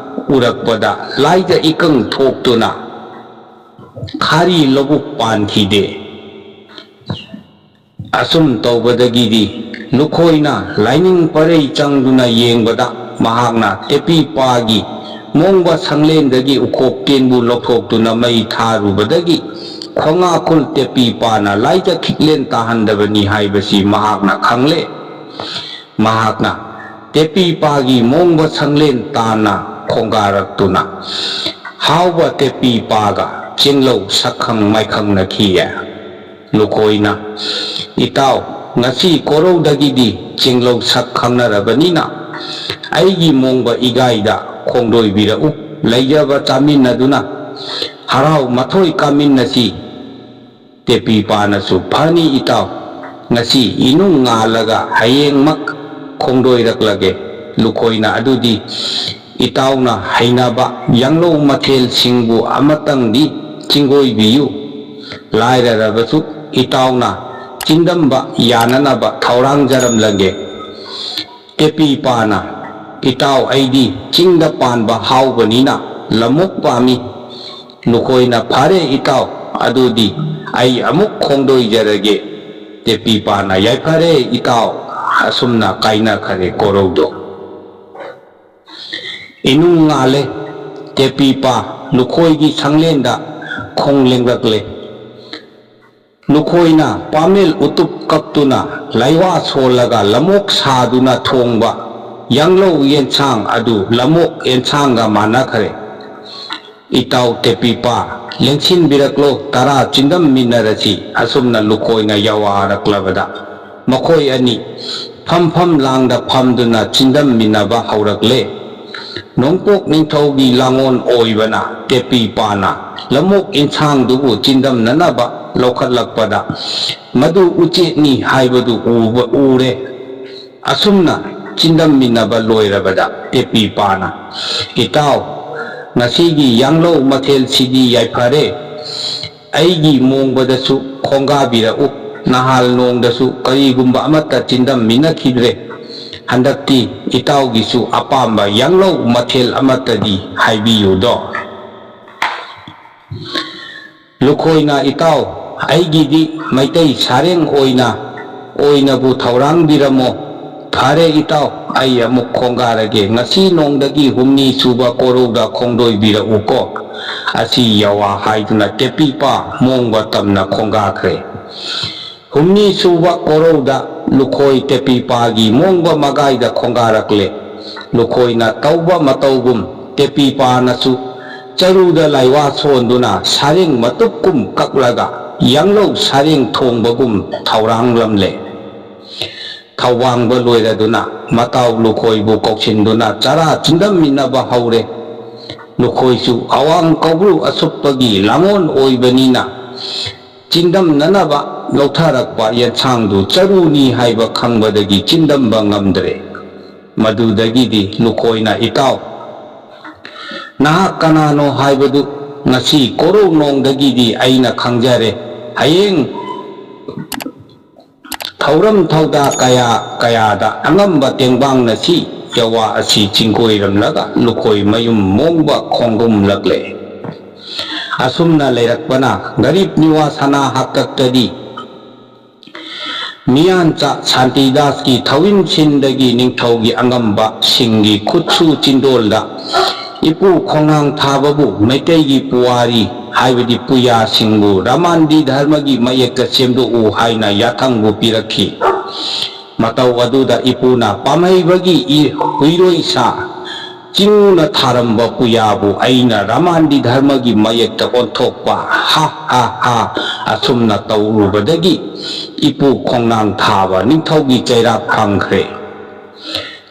ꯎꯔꯛꯄꯗ ꯂꯥꯏꯖ ꯏꯀꯪ ꯊꯣꯛꯇꯨꯅ ꯈꯥꯔꯤ ꯂꯧꯕꯨꯛ ꯄꯥꯟꯈꯤꯗꯦ꯫ ꯑꯁꯨꯝ ꯇꯧꯕꯗꯒꯤꯗꯤ ꯂꯨꯈꯣꯏꯅ ꯂꯥꯏꯅꯤꯡ ꯄꯔꯩ ꯆꯪꯗꯨꯅ ꯌꯦꯡꯕꯗ ꯃꯍꯥꯛꯅ ꯇꯦꯄꯤꯄꯥꯒꯤ ꯃꯣꯡꯕ ꯁꯪꯂꯦꯟꯗꯒꯤ ꯎꯈꯣꯛ ꯇꯦꯟꯕꯨ ꯂꯧꯊꯣꯛꯇꯨꯅ ꯃꯩ ꯊꯥꯔꯨꯕꯗꯒꯤ ꯈꯣꯡꯉꯥꯈꯨꯜ ꯇꯦꯄꯤꯄꯥꯅ ꯂꯥꯏꯖ ꯈꯤꯛꯂꯦꯟ ꯇꯥꯍꯟꯗꯕꯅꯤ ꯍꯥꯏꯕꯁꯤ ꯃꯍꯥꯛꯅ ꯈꯪꯂꯦ꯫ ꯃꯍꯥꯛꯅ ꯇꯦꯄꯤꯄꯥꯒꯤ ꯃꯣꯡꯕ ꯁꯪꯂꯦꯟ ꯇꯥꯟꯅ ꯈꯣꯡꯒꯥꯔꯛꯇꯨꯅ ꯍꯥꯎꯕ ꯇꯦꯄꯤꯄꯥꯒ ꯆꯤꯡꯂꯧ ꯁꯛꯈꯪ ꯃꯥꯏꯈꯪꯅꯈꯤꯌꯦ꯫ ꯂꯨꯈꯣꯏꯅ, "ꯏꯇꯥꯎ, ꯉꯁꯤ ꯀꯣꯔꯧꯗꯒꯤꯗꯤ ꯆꯤꯡꯂꯧ ꯁꯛ ꯈꯪꯅꯔꯕꯅꯤꯅ ꯑꯩꯒꯤ ꯃꯣꯡꯕ ꯏꯒꯥꯏꯗ ꯈꯣꯡꯗꯣꯏꯕꯤꯔꯛꯎ, ꯂꯩꯖꯕ ꯆꯥꯃꯤꯟꯅꯗꯨꯅ ꯍꯔꯥꯎ ꯃꯊꯣꯏ ꯀꯥꯃꯤꯟꯅꯁꯤ꯫" ꯇꯦꯄꯤꯄꯥꯅꯁꯨ, "ꯐꯅꯤ ꯏꯇꯥꯎ, ꯉꯁꯤ ꯏꯅꯨꯡ ꯉꯥꯜꯂꯒ ꯍꯌꯦꯡꯃꯛ ꯈꯣꯡꯗꯣꯏꯔꯛꯂꯒꯦ꯫ ꯂꯨꯈꯣꯏꯅ ꯑꯗꯨꯗꯤ ꯏꯇꯥꯎꯅ ꯍꯩꯅꯕ ꯌꯥꯡꯂꯧ ꯃꯊꯦꯜꯁꯤꯡꯕꯨ ꯑꯃꯇꯪꯗꯤ ꯆꯤꯡꯒꯣꯏꯕꯤꯌꯨ꯫ ꯂꯥꯏꯔꯔꯕꯁꯨ ꯏꯇꯥꯎꯅ ꯆꯤꯟꯗꯝꯕ ꯌꯥꯅꯅꯕ ꯊꯧꯔꯥꯡꯖꯔꯝꯂꯒꯦ꯫ ꯇꯦꯄꯤꯄꯥꯅ, "ꯏꯇꯥꯎ, ꯑꯩꯗꯤ ꯆꯤꯡꯗ ꯄꯥꯟꯕ ꯍꯥꯎꯕꯅꯤꯅ ꯂꯝꯑꯣꯛ ꯄꯥꯝꯃꯤ꯫" ꯂꯨꯈꯣꯏꯅ, "ꯐꯔꯦ ꯏꯇꯥꯎ, ꯑꯗꯨꯗꯤ ꯑꯩ ꯑꯃꯨꯛ ꯈꯣꯡꯗꯣꯏꯖꯔꯒꯦ꯫" ꯇꯦꯄꯤꯄꯥꯅ, "ꯌꯥꯏꯐꯔꯦ ꯏꯇꯥꯎ꯫" ꯑꯁꯨꯝꯅ ꯀꯥꯏꯅꯈꯔꯦ ꯀꯣꯔꯧꯗꯣ꯫ ꯏꯅꯨꯡ ꯉꯥꯜꯂꯦ꯫ ꯇꯦꯄꯤꯄꯥ ꯂꯨꯈꯣꯏꯒꯤ ꯁꯪꯂꯦꯟꯗ ꯈꯣꯡ ꯂꯦꯡꯂꯛꯂꯦ꯫ ꯂꯨꯈꯣꯏꯅ ꯄꯥꯃꯦꯜ ꯎꯇꯨꯞ ꯀꯛꯇꯨꯅ ꯂꯥꯏꯋꯥ ꯁꯣꯜꯂꯒ ꯂꯝꯑꯣꯛ ꯁꯥꯗꯨꯅ ꯊꯣꯡꯕ ꯌꯥꯡꯂꯧ ꯌꯦꯟꯁꯥꯡ ꯑꯗꯨ ꯂꯝꯑꯣꯛ ꯌꯦꯟꯁꯥꯡꯒ ꯃꯥꯟꯅꯈ꯭ꯔꯦ꯫ "ꯏꯇꯥꯎ ꯇꯦꯄꯤꯄꯥ, ꯂꯦꯡꯁꯤꯟꯕꯤꯔꯛꯂꯣ, ꯇꯔꯥ ꯆꯤꯟꯗꯝꯃꯤꯟꯅꯔꯁꯤ꯫" ꯑꯁꯨꯝꯅ ꯂꯨꯈꯣꯏꯅ ꯌꯥꯋꯥꯔꯛꯂꯕꯗ, ꯃꯈꯣꯏ ꯑꯅꯤ ꯐꯝꯐꯝ ꯂꯥꯡꯗ ꯐꯝꯗꯨꯅ ꯆꯤꯟꯗꯝꯃꯤꯟꯅꯕ ꯍꯧꯔꯛꯂꯦ꯫ ꯅꯣꯡꯄꯣꯛ ꯅꯤꯡꯊꯧꯒꯤ ꯂꯥꯡꯑꯣꯟ ꯑꯣꯏꯕꯅ ꯇꯦꯄꯤꯄꯥꯅ ꯂꯝꯑꯣꯛ ꯏꯟꯁꯥꯡꯗꯨꯕꯨ ꯆꯤꯟꯗꯝꯅꯅꯕ ꯂꯧꯈꯠꯂꯛꯄꯗ, ꯃꯗꯨ ꯎꯆꯦꯛꯅꯤ ꯍꯥꯏꯕꯗꯨ ꯎꯕ, ꯎꯔꯦ꯫ ꯑꯁꯨꯝꯅ ꯆꯤꯟꯗꯝꯃꯤꯟꯅꯕ ꯂꯣꯏꯔꯕꯗ ꯇꯦꯄꯤꯄꯥꯅ, "ꯏꯇꯥꯎ, ꯉꯁꯤꯒꯤ ꯌꯥꯡꯂꯧ ꯃꯊꯦꯜꯁꯤꯗꯤ ꯌꯥꯏꯐꯔꯦ꯫ ꯑꯩꯒꯤ ꯃꯣꯡꯕꯗꯁꯨ ꯈꯣꯡꯒꯥꯕꯤꯔꯛꯎ꯫ ꯅꯍꯥꯜ ꯅꯣꯡꯗꯁꯨ ꯀꯔꯤꯒꯨꯝꯕ ꯑꯃꯠꯇ ꯆꯤꯟꯗꯝꯃꯤꯟꯅꯈꯤꯗ꯭ꯔꯦ꯫ ꯍꯟꯗꯛꯇꯤ ꯏꯇꯥꯎꯒꯤꯁꯨ ꯑꯄꯥꯝꯕ ꯌꯥꯡꯂꯧ ꯃꯊꯦꯜ ꯑꯃꯠꯇꯗꯤ ꯍꯥꯏꯕꯤꯌꯨꯗꯣ꯫" ꯂꯨꯈꯣꯏꯅ, "ꯏꯇꯥꯎ, ꯑꯩꯒꯤꯗꯤ ꯃꯩꯇꯩ ꯁꯥꯔꯦꯡ ꯑꯣꯏꯅ, ꯑꯣꯏꯅꯕꯨ ꯊꯧꯔꯥꯡꯕꯤꯔꯝꯃꯣ꯫" "ꯐꯔꯦ ꯏꯇꯥꯎ, ꯑꯩ ꯑꯃꯨꯛ ꯈꯣꯡꯒꯥꯔꯒꯦ꯫ ꯉꯁꯤ ꯅꯣꯡꯗꯒꯤ ꯍꯨꯝꯅꯤ ꯁꯨꯕ ꯀꯣꯔꯧꯗ ꯈꯣꯡꯗꯣꯏꯕꯤꯔꯛꯎꯀꯣ꯫" ꯑꯁꯤ ꯌꯥꯋꯥ ꯍꯥꯏꯗꯨꯅ ꯇꯦꯄꯤꯄꯥ ꯃꯣꯡꯕ ꯇꯝꯅ ꯈꯣꯡꯒꯥꯈ꯭ꯔꯦ꯫ ꯍꯨꯝꯅꯤ ꯁꯨꯕ ꯀꯣꯔꯧꯗ ꯂꯨꯈꯣꯏ ꯇꯦꯄꯤꯄꯥꯒꯤ ꯃꯣꯡꯕ ꯃꯒꯥꯏꯗ ꯈꯣꯡꯒꯥꯔꯛꯂꯦ꯫ ꯂꯨꯈꯣꯏꯅ ꯇꯧꯕ ꯃꯇꯧꯒꯨꯝ ꯇꯦꯄꯤꯄꯥꯅꯁꯨ ꯆꯔꯨꯗ ꯂꯥꯏꯋꯥ ꯁꯣꯟꯗꯨꯅ ꯁꯥꯔꯦꯡ ꯃꯇꯨꯞꯀꯨꯝ ꯀꯛꯂꯒ ꯌꯥꯡꯂꯧ ꯁꯥꯔꯦꯡ ꯊꯣꯡꯕꯒꯨꯝ ꯊꯧꯔꯥꯡꯂꯝꯂꯦ꯫ ꯊꯧꯕꯥꯡꯕ ꯂꯣꯏꯔꯗꯨꯅ ꯃꯇꯥꯎ ꯂꯨꯈꯣꯏꯕꯨ ꯀꯧꯁꯤꯟꯗꯨꯅ ꯆꯔꯥ ꯆꯤꯟꯗꯝꯃꯤꯟꯅꯕ ꯍꯧꯔꯦ꯫ ꯂꯨꯈꯣꯏꯁꯨ ꯑꯋꯥꯡ ꯀꯧꯕ꯭ꯔꯨ ꯑꯁꯨꯞꯄꯒꯤ ꯂꯥꯡꯑꯣꯟ ꯑꯣꯏꯕꯅꯤꯅ ꯆꯤꯟꯗꯝꯅꯅꯕ ꯂꯧꯊꯔꯛꯄ ꯌꯦꯟꯁꯥꯡꯗꯨ ꯆꯔꯨꯅꯤ ꯍꯥꯏꯕ ꯈꯪꯕꯗꯒꯤ ꯆꯤꯟꯗꯝꯕ ꯉꯝꯗ꯭ꯔꯦ꯫ ꯃꯗꯨꯗꯒꯤꯗꯤ ꯂꯨꯈꯣꯏꯅ, "ꯏꯇꯥꯎ, ꯅꯍꯥꯛ ꯀꯅꯥꯅꯣ ꯍꯥꯏꯕꯗꯨ ꯉꯁꯤ ꯀꯣꯔꯧꯅꯣꯡꯗꯒꯤꯗꯤ ꯑꯩꯅ ꯈꯪꯖꯔꯦ꯫ ꯍꯌꯦꯡ ꯊꯧꯔꯝ ꯊꯧꯗꯥ ꯀꯌꯥ ꯀꯌꯥꯗ ꯑꯉꯝꯕ ꯇꯦꯡꯕꯥꯡꯅ ꯁꯤ ꯌꯋꯥ ꯑꯁꯤ ꯆꯤꯡꯒꯣꯏꯔꯝꯂꯒ ꯂꯨꯈꯣꯏ ꯃꯌꯨꯝ ꯃꯣꯡꯕ ꯈꯣꯡꯒꯨꯝꯂꯛꯂꯦ꯫ ꯑꯁꯨꯝꯅ ꯂꯩꯔꯛꯄꯅ ꯒꯔꯤꯕ ꯅꯤꯋꯥ ꯁꯅꯥ ꯍꯥꯛꯇꯛꯇꯗꯤ ꯃꯤꯌꯥꯟꯆꯥ ꯁꯥꯟꯇꯤꯗꯥꯁꯀꯤ ꯊꯧꯏꯟꯁꯤꯟꯗꯒꯤ ꯅꯤꯡꯊꯧꯒꯤ ꯑꯉꯝꯕꯁꯤꯡꯒꯤ ꯈꯨꯠꯁꯨ ꯆꯤꯟꯗꯣꯜꯗ ꯏꯄꯨ ꯈꯣꯡꯅꯥꯡ ꯊꯥꯕꯕꯨ ꯃꯩꯇꯩꯒꯤ ꯄꯨꯋꯥꯔꯤ ꯍꯥꯏꯕꯗꯤ ꯄꯨꯌꯥꯁꯤꯡꯕꯨ ꯔꯃꯥꯟꯗꯤ ꯙꯔꯃꯒꯤ ꯃꯌꯦꯛꯇ ꯁꯦꯝꯗꯣꯛꯎ ꯍꯥꯏꯅ ꯌꯥꯊꯪꯕꯨ ꯄꯤꯔꯛꯈꯤ꯫ ꯃꯇꯧ ꯑꯗꯨꯗ ꯏꯄꯨꯅ ꯄꯥꯝꯍꯩꯕꯒꯤ ꯏ-, ꯎꯏꯔꯣꯏ ꯁꯥ ꯆꯤꯡꯅ ꯊꯥꯔꯝꯕ ꯄꯨꯌꯥꯕꯨ ꯑꯩꯅ ꯔꯃꯥꯟꯗꯤ ꯙꯔꯃꯒꯤ ꯃꯌꯦꯛꯇ ꯑꯣꯟꯊꯣꯛꯄ꯫ ꯍꯥ ꯍꯥ ꯍꯥ꯫ ꯑꯁꯨꯝꯅ ꯇꯧꯔꯨꯕꯗꯒꯤ ꯏꯄꯨ ꯈꯣꯡꯅꯥꯡ ꯊꯥꯕ ꯅꯤꯡꯊꯧꯒꯤ ꯆꯩꯔꯥꯛ ꯐꯪꯈ꯭ꯔꯦ꯫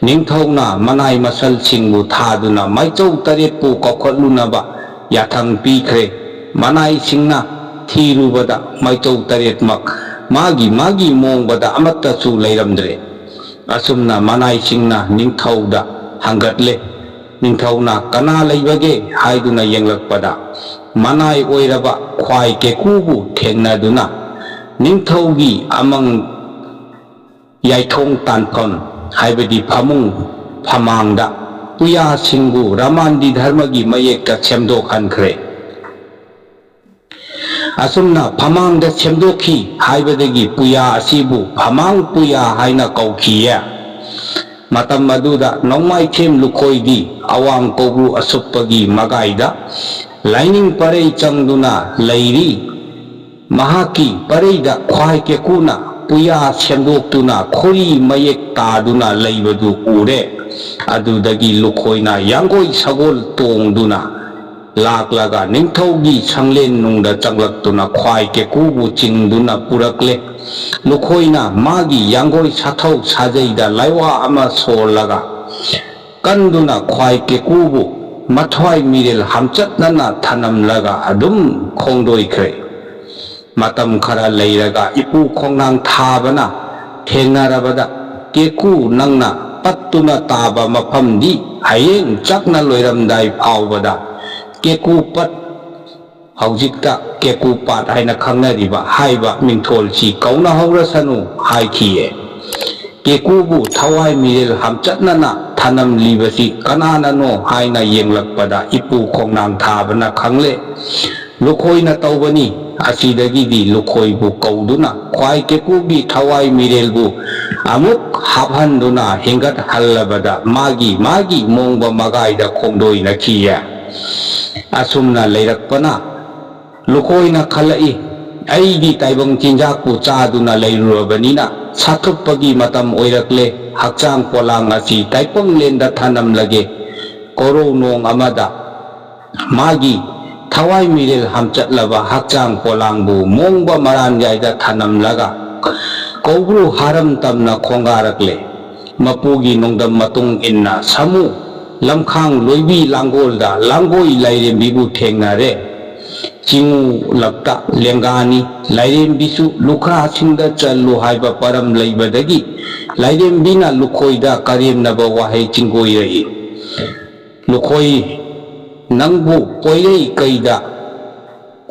ꯅꯤꯡꯊꯧꯅ ꯃꯅꯥꯏ ꯃꯁꯜꯁꯤꯡꯕꯨ ꯊꯥꯗꯨꯅ ꯃꯥꯏꯆꯧ ꯇꯔꯦꯠꯄꯨ ꯀꯧꯈꯠꯂꯨꯅꯕ ꯌꯥꯊꯪ ꯄꯤꯈ꯭ꯔꯦ꯫ ꯃꯅꯥꯏꯁꯤꯡꯅ ꯊꯤꯔꯨꯕꯗ ꯃꯥꯏꯆꯧ ꯇꯔꯦꯠꯃꯛ ꯃꯥꯒꯤ ꯃꯥꯒꯤ ꯃꯣꯡꯕꯗ ꯑꯃꯠꯇꯁꯨ ꯂꯩꯔꯝꯗ꯭ꯔꯦ꯫ ꯑꯁꯨꯝꯅ ꯃꯅꯥꯏꯁꯤꯡꯅ ꯅꯤꯡꯊꯧꯗ ꯍꯪꯒꯠꯂꯦ꯫ ꯅꯤꯡꯊꯧꯅ "ꯀꯅꯥ ꯂꯩꯕꯒꯦ?" ꯍꯥꯏꯗꯨꯅ ꯌꯦꯡꯂꯛꯄꯗ, ꯃꯅꯥꯏ ꯑꯣꯏꯔꯕ ꯈ꯭ꯋꯥꯏ ꯀꯦꯀꯨꯕꯨ ꯊꯦꯡꯅꯗꯨꯅ ꯅꯤꯡꯊꯧꯒꯤ ꯑꯃꯪ ꯌꯥꯏꯊꯣꯡ ꯇꯥꯟꯐꯝ, ꯍꯥꯏꯕꯗꯤ ꯐꯃꯨꯡ ꯐꯃꯥꯡꯗ ꯄꯨꯌꯥꯁꯤꯡꯕꯨ ꯔꯃꯥꯟꯗꯤ ꯙꯔꯃꯒꯤ ꯃꯌꯦꯛꯇ ꯁꯦꯝꯗꯣꯛꯍꯟꯈ꯭ꯔꯦ꯫ ꯑꯁꯨꯝꯅ ꯐꯃꯥꯡꯗ ꯁꯦꯝꯗꯣꯛꯈꯤ ꯍꯥꯏꯕꯗꯒꯤ ꯄꯨꯌꯥ ꯑꯁꯤꯕꯨ ꯐꯃꯥꯡ ꯄꯨꯌꯥ ꯍꯥꯏꯅ ꯀꯧꯈꯤꯌꯦ꯫ ꯃꯇꯝ ꯑꯗꯨꯗ ꯅꯣꯡꯃꯥꯏꯊꯦꯝ ꯂꯨꯈꯣꯏꯗꯤ ꯑꯋꯥꯡ ꯀꯧꯕ꯭ꯔꯨ ꯑꯁꯨꯞꯄꯒꯤ ꯃꯒꯥꯏꯗ ꯂꯥꯏꯅꯤꯡ ꯄꯔꯩ ꯆꯪꯗꯨꯅ ꯂꯩꯔꯤ꯫ ꯃꯍꯥꯛꯀꯤ ꯄꯔꯩꯗ ꯈ꯭ꯋꯥꯏ ꯀꯦꯀꯨꯅ ꯄꯨꯌꯥ ꯁꯦꯝꯗꯣꯛꯇꯨꯅ ꯈꯣꯔꯤ ꯃꯌꯦꯛ ꯇꯥꯗꯨꯅ ꯂꯩꯕꯗꯨ ꯎꯔꯦ꯫ ꯑꯗꯨꯗꯒꯤ ꯂꯨꯈꯣꯏꯅ ꯌꯥꯡꯒꯣꯏ ꯁꯒꯣꯜ ꯇꯣꯡꯗꯨꯅ ꯂꯥꯛꯂꯒ ꯅꯤꯡꯊꯧꯒꯤ ꯁꯪꯂꯦꯟ ꯅꯨꯡꯗ ꯆꯪꯂꯛꯇꯨꯅ ꯈ꯭ꯋꯥꯏ ꯀꯦꯀꯨꯕꯨ ꯆꯤꯡꯗꯨꯅ ꯄꯨꯔꯛꯂꯦ꯫ ꯂꯨꯈꯣꯏꯅ ꯃꯥꯒꯤ ꯌꯥꯡꯒꯣꯏ ꯁꯥꯊꯧ ꯁꯥꯖꯩꯗ ꯂꯥꯏꯋꯥ ꯑꯃ ꯁꯣꯜꯂꯒ ꯀꯟꯗꯨꯅ ꯈ꯭ꯋꯥꯏ ꯀꯦꯀꯨꯕꯨ ꯃꯊ꯭ꯋꯥꯏ ꯃꯤꯔꯦꯜ ꯍꯥꯝꯆꯠꯅꯅ ꯊꯅꯝꯂꯒ ꯑꯗꯨꯝ ꯈꯣꯡꯗꯣꯏꯈ꯭ꯔꯦ꯫ ꯃꯇꯝ ꯈꯔ ꯂꯩꯔꯒ ꯏꯄꯨ ꯈꯣꯡꯅꯥꯡ ꯊꯥꯕꯅ ꯊꯦꯡꯅꯔꯕꯗ, "ꯀꯦꯀꯨ, ꯅꯪꯅ ꯄꯠꯇꯨꯅ ꯇꯥꯕ ꯃꯐꯝꯗꯤ ꯍꯌꯦꯡ ꯆꯥꯛꯅ ꯂꯣꯏꯔꯝꯗꯥꯏ ꯐꯥꯎꯕꯗ ꯀꯦꯀꯨ ꯄꯠ, ꯍꯧꯖꯤꯛꯇ ꯀꯦꯀꯨ ꯄꯥꯠ ꯍꯥꯏꯅ ꯈꯪꯅꯔꯤꯕ, ꯍꯥꯏꯕ ꯃꯤꯡꯊꯣꯜꯁꯤ ꯀꯧꯅꯍꯧꯔꯁꯅꯨ" ꯍꯥꯏꯈꯤꯌꯦ꯫ ꯀꯦꯀꯨꯕꯨ ꯊꯋꯥꯏ ꯃꯤꯔꯦꯜ ꯍꯥꯝꯆꯠꯅꯅ ꯊꯅꯝꯂꯤꯕꯁꯤ ꯀꯅꯥꯅꯅꯣ ꯍꯥꯏꯅ ꯌꯦꯡꯂꯛꯄꯗ ꯏꯄꯨ ꯈꯣꯡꯅꯥꯡ ꯊꯥꯕꯅ ꯈꯪꯂꯦ꯫ "ꯂꯨꯈꯣꯏꯅ ꯇꯧꯕꯅꯤ꯫ ꯑꯁꯤꯗꯒꯤꯗꯤ ꯂꯨꯈꯣꯏꯕꯨ ꯀꯧꯗꯨꯅ ꯈ꯭ꯋꯥꯏ ꯀꯦꯀꯨꯒꯤ ꯊꯋꯥꯏ ꯃꯤꯔꯦꯜꯕꯨ ꯑꯃꯨꯛ ꯍꯥꯞꯍꯟꯗꯨꯅ ꯍꯦꯟꯒꯠꯍꯜꯂꯕꯗ ꯃꯥꯒꯤ ꯃꯥꯒꯤ ꯃꯣꯡꯕ ꯃꯒꯥꯏꯗ ꯈꯣꯡꯗꯣꯏꯅꯈꯤꯌꯦ꯫ ꯑꯁꯨꯝꯅ ꯂꯩꯔꯛꯄꯅ ꯂꯨꯈꯣꯏꯅ ꯈꯜꯂꯛꯏ, "ꯑꯩꯗꯤ ꯇꯥꯏꯕꯪ ꯆꯤꯟꯖꯥꯛꯄꯨ ꯆꯥꯗꯨꯅ ꯂꯩꯔꯨꯔꯕꯅꯤꯅ ꯁꯥꯊꯨꯞꯄꯒꯤ ꯃꯇꯝ ꯑꯣꯏꯔꯛꯂꯦ꯫ ꯍꯛꯆꯥꯡ ꯄꯣꯂꯥꯡ ꯑꯁꯤ ꯇꯥꯏꯄꯪꯂꯦꯟꯗ ꯊꯅꯝꯂꯒꯦ꯫" ꯀꯣꯔꯧ ꯅꯣꯡ ꯑꯃꯗ ꯃꯥꯒꯤ ꯊꯋꯥꯏ ꯃꯤꯔꯦꯜ ꯍꯥꯝꯆꯠꯂꯕ ꯍꯛꯆꯥꯡ ꯄꯣꯂꯥꯡꯕꯨ ꯃꯣꯡꯕ ꯃꯔꯥꯟꯌꯥꯏꯗ ꯊꯅꯝꯂꯒ ꯀꯧꯕ꯭ꯔꯨ ꯍꯥꯔꯝ ꯇꯝꯅ ꯈꯣꯡꯒꯥꯔꯛꯂꯦ꯫ ꯃꯄꯨꯒꯤ ꯅꯣꯡꯗꯝ ꯃꯇꯨꯡ ꯏꯟꯅ ꯁꯥꯃꯨ ꯂꯝꯈꯥꯡ ꯂꯣꯏꯕꯤ ꯂꯥꯡꯒꯣꯜꯗ ꯂꯥꯡꯒꯣꯏ ꯂꯥꯏꯔꯦꯝꯕꯤꯕꯨ ꯊꯦꯡꯅꯔꯦ꯫ ꯆꯤꯡꯉꯨ ꯂꯛꯇ ꯂꯦꯡꯒꯥꯅꯤ꯫ ꯂꯥꯏꯔꯦꯝꯕꯤꯁꯨ ꯂꯨꯈ꯭ꯔꯥꯁꯤꯡꯗ ꯆꯜꯂꯨ ꯍꯥꯏꯕ ꯄꯔꯝ ꯂꯩꯕꯗꯒꯤ ꯂꯥꯏꯔꯦꯝꯕꯤꯅ ꯂꯨꯈꯣꯏꯗ ꯀꯔꯦꯝꯅꯕ ꯋꯥꯍꯩ ꯆꯤꯡꯒꯣꯏꯔꯛꯏ꯫ "ꯂꯨꯈꯣꯏ, ꯅꯪꯕꯨ ꯄꯣꯏꯔꯩ ꯀꯩꯗ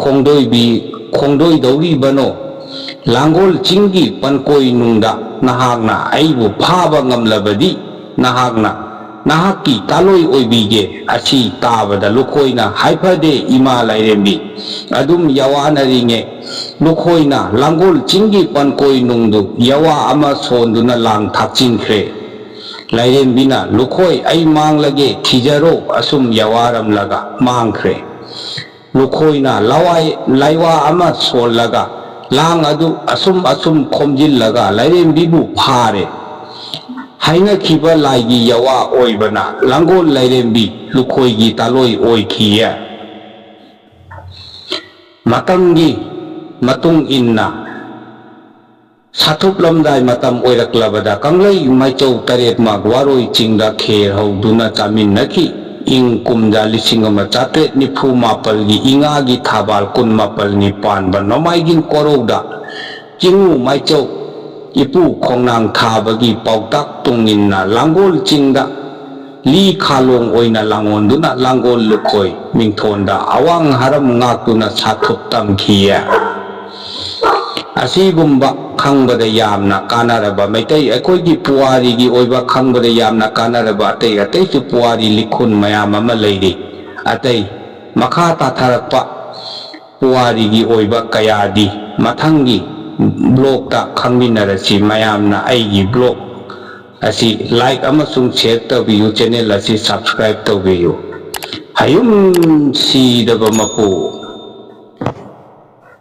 ꯈꯣꯡꯗꯣꯏꯕꯤ-, ꯈꯣꯡꯗꯣꯏꯗꯧꯔꯤꯕꯅꯣ? ꯂꯥꯡꯒꯣꯜ ꯆꯤꯡꯒꯤ ꯄꯟꯀꯣꯏ ꯅꯨꯡꯗ ꯅꯍꯥꯛꯅ ꯑꯩꯕꯨ ꯐꯥꯕ ꯉꯝꯂꯕꯗꯤ ꯅꯍꯥꯛꯅ, ꯅꯍꯥꯛꯀꯤ ꯇꯥꯂꯣꯏ ꯑꯣꯏꯕꯤꯒꯦ꯫" ꯑꯁꯤ ꯇꯥꯕꯗ ꯂꯨꯈꯣꯏꯅ, "ꯍꯥꯏꯐꯗꯦ ꯏꯃꯥ ꯂꯥꯏꯔꯦꯝꯕꯤ꯫" ꯑꯗꯨꯝ ꯌꯥꯋꯥꯅꯔꯤꯉꯩ ꯂꯨꯈꯣꯏꯅ ꯂꯥꯡꯒꯣꯜ ꯆꯤꯡꯒꯤ ꯄꯟꯀꯣꯏ ꯅꯨꯡꯗꯨ ꯌꯥꯋꯥ ꯑꯃ ꯁꯣꯟꯗꯨꯅ ꯂꯥꯡ ꯊꯥꯛꯆꯤꯟꯈ꯭ꯔꯦ꯫ ꯂꯥꯏꯔꯦꯝꯕꯤꯅ, "ꯂꯨꯈꯣꯏ, ꯑꯩ ꯃꯥꯡꯂꯒꯦ, ꯊꯤꯖꯔꯣ꯫" ꯑꯁꯨꯝ ꯌꯥꯋꯥꯔꯝꯂꯒ ꯃꯥꯡꯈ꯭ꯔꯦ꯫ ꯂꯨꯈꯣꯏꯅ ꯂꯋꯥꯏ-, ꯂꯥꯏꯋꯥ ꯑꯃ ꯁꯣꯜꯂꯒ ꯂꯥꯡ ꯑꯗꯨ ꯑꯁꯨꯝ ꯑꯁꯨꯝ ꯈꯣꯝꯖꯤꯜꯂꯒ ꯂꯥꯏꯔꯦꯝꯕꯤꯕꯨ ꯐꯥꯔꯦ꯫ ꯍꯥꯏꯅꯈꯤꯕ ꯂꯥꯏꯒꯤ ꯌꯥꯋꯥ ꯑꯣꯏꯕꯅ ꯂꯥꯡꯒꯣꯜ ꯂꯥꯏꯔꯦꯝꯕꯤ ꯂꯨꯈꯣꯏꯒꯤ ꯇꯥꯂꯣꯏ ꯑꯣꯏꯈꯤꯌꯦ꯫ ꯃꯇꯝꯒꯤ ꯃꯇꯨꯡ ꯏꯟꯅ ꯁꯥꯊꯨꯞꯂꯝꯗꯥꯏ ꯃꯇꯝ ꯑꯣꯏꯔꯛꯂꯕꯗ ꯀꯪꯂꯩ ꯃꯥꯏꯆꯧ ꯇꯔꯦꯠꯃꯛ ꯋꯥꯔꯣꯏ ꯆꯤꯡꯗ ꯈꯦꯔ ꯍꯧꯗꯨꯅ ꯆꯥꯃꯤꯟꯅꯈꯤ꯫ ꯏꯪ ꯀꯨꯝꯖꯥ ꯂꯤꯁꯤꯡ ꯑꯃ ꯆꯥꯇ꯭ꯔꯦꯠ ꯅꯤꯐꯨ ꯃꯥꯄꯜꯒꯤ ꯏꯉꯥꯒꯤ ꯊꯥꯕꯥꯜ ꯀꯨꯟꯃꯥꯄꯜꯅꯤ ꯄꯥꯟꯕ ꯅꯣꯡꯃꯥꯏꯖꯤꯡ ꯀꯣꯔꯧꯗ ꯆꯤꯡꯉꯨ ꯃꯥꯏꯆꯧ ꯏꯄꯨ ꯈꯣꯡꯅꯥꯡ ꯊꯥꯕꯒꯤ ꯄꯥꯎꯇꯥꯛ ꯇꯨꯡꯏꯟꯅ ꯂꯥꯡꯒꯣꯜ ꯆꯤꯡꯗ ꯂꯤ ꯈꯥꯂꯣꯡ ꯑꯣꯏꯅ ꯂꯥꯡꯑꯣꯟꯗꯨꯅ ꯂꯥꯡꯒꯣꯜ ꯂꯨꯈꯣꯏ ꯃꯤꯡꯊꯣꯟꯗ ꯑꯋꯥꯡ ꯍꯔꯝ ꯉꯥꯛꯇꯨꯅ ꯁꯥꯊꯨꯞ ꯇꯝꯈꯤꯌꯦ꯫ ꯑꯁꯤꯒꯨꯝꯕ ꯈꯪꯕꯗ ꯌꯥꯝꯅ ꯀꯥꯟꯅꯔꯕ ꯃꯩꯇꯩ ꯑꯩꯈꯣꯏꯒꯤ ꯄꯨꯋꯥꯔꯤꯒꯤ ꯑꯣꯏꯕ ꯈꯪꯕꯗ ꯌꯥꯝꯅ ꯀꯥꯟꯅꯔꯕ ꯑꯇꯩ ꯑꯇꯩꯁꯨ ꯄꯨꯋꯥꯔꯤ ꯂꯤꯈꯨꯟ ꯃꯌꯥꯝ ꯑꯃ ꯂꯩꯔꯤ꯫ ꯑꯇꯩ ꯃꯈꯥ ꯇꯥꯊꯔꯛꯄ ꯄꯨꯋꯥꯔꯤꯒꯤ ꯑꯣꯏꯕ ꯀꯌꯥꯗꯤ ꯃꯊꯪꯒꯤ ꯕ꯭ꯂꯣꯛꯇ ꯈꯪꯃꯤꯟꯅꯔꯁꯤ꯫ ꯃꯌꯥꯝꯅ ꯑꯩꯒꯤ ꯕ꯭ꯂꯣꯛ ꯑꯁꯤ ꯂꯥꯏꯛ ꯑꯃꯁꯨꯡ ꯁꯦꯌꯔ ꯇꯧꯕꯤꯌꯨ, ꯆꯦꯅꯦꯜ ꯑꯁꯤ ꯁꯕꯁꯀ꯭ꯔꯥꯏꯕ ꯇꯧꯕꯤꯌꯨ꯫ ꯍꯌꯨꯝ ꯁꯤꯗꯕ ꯃꯄꯨ꯫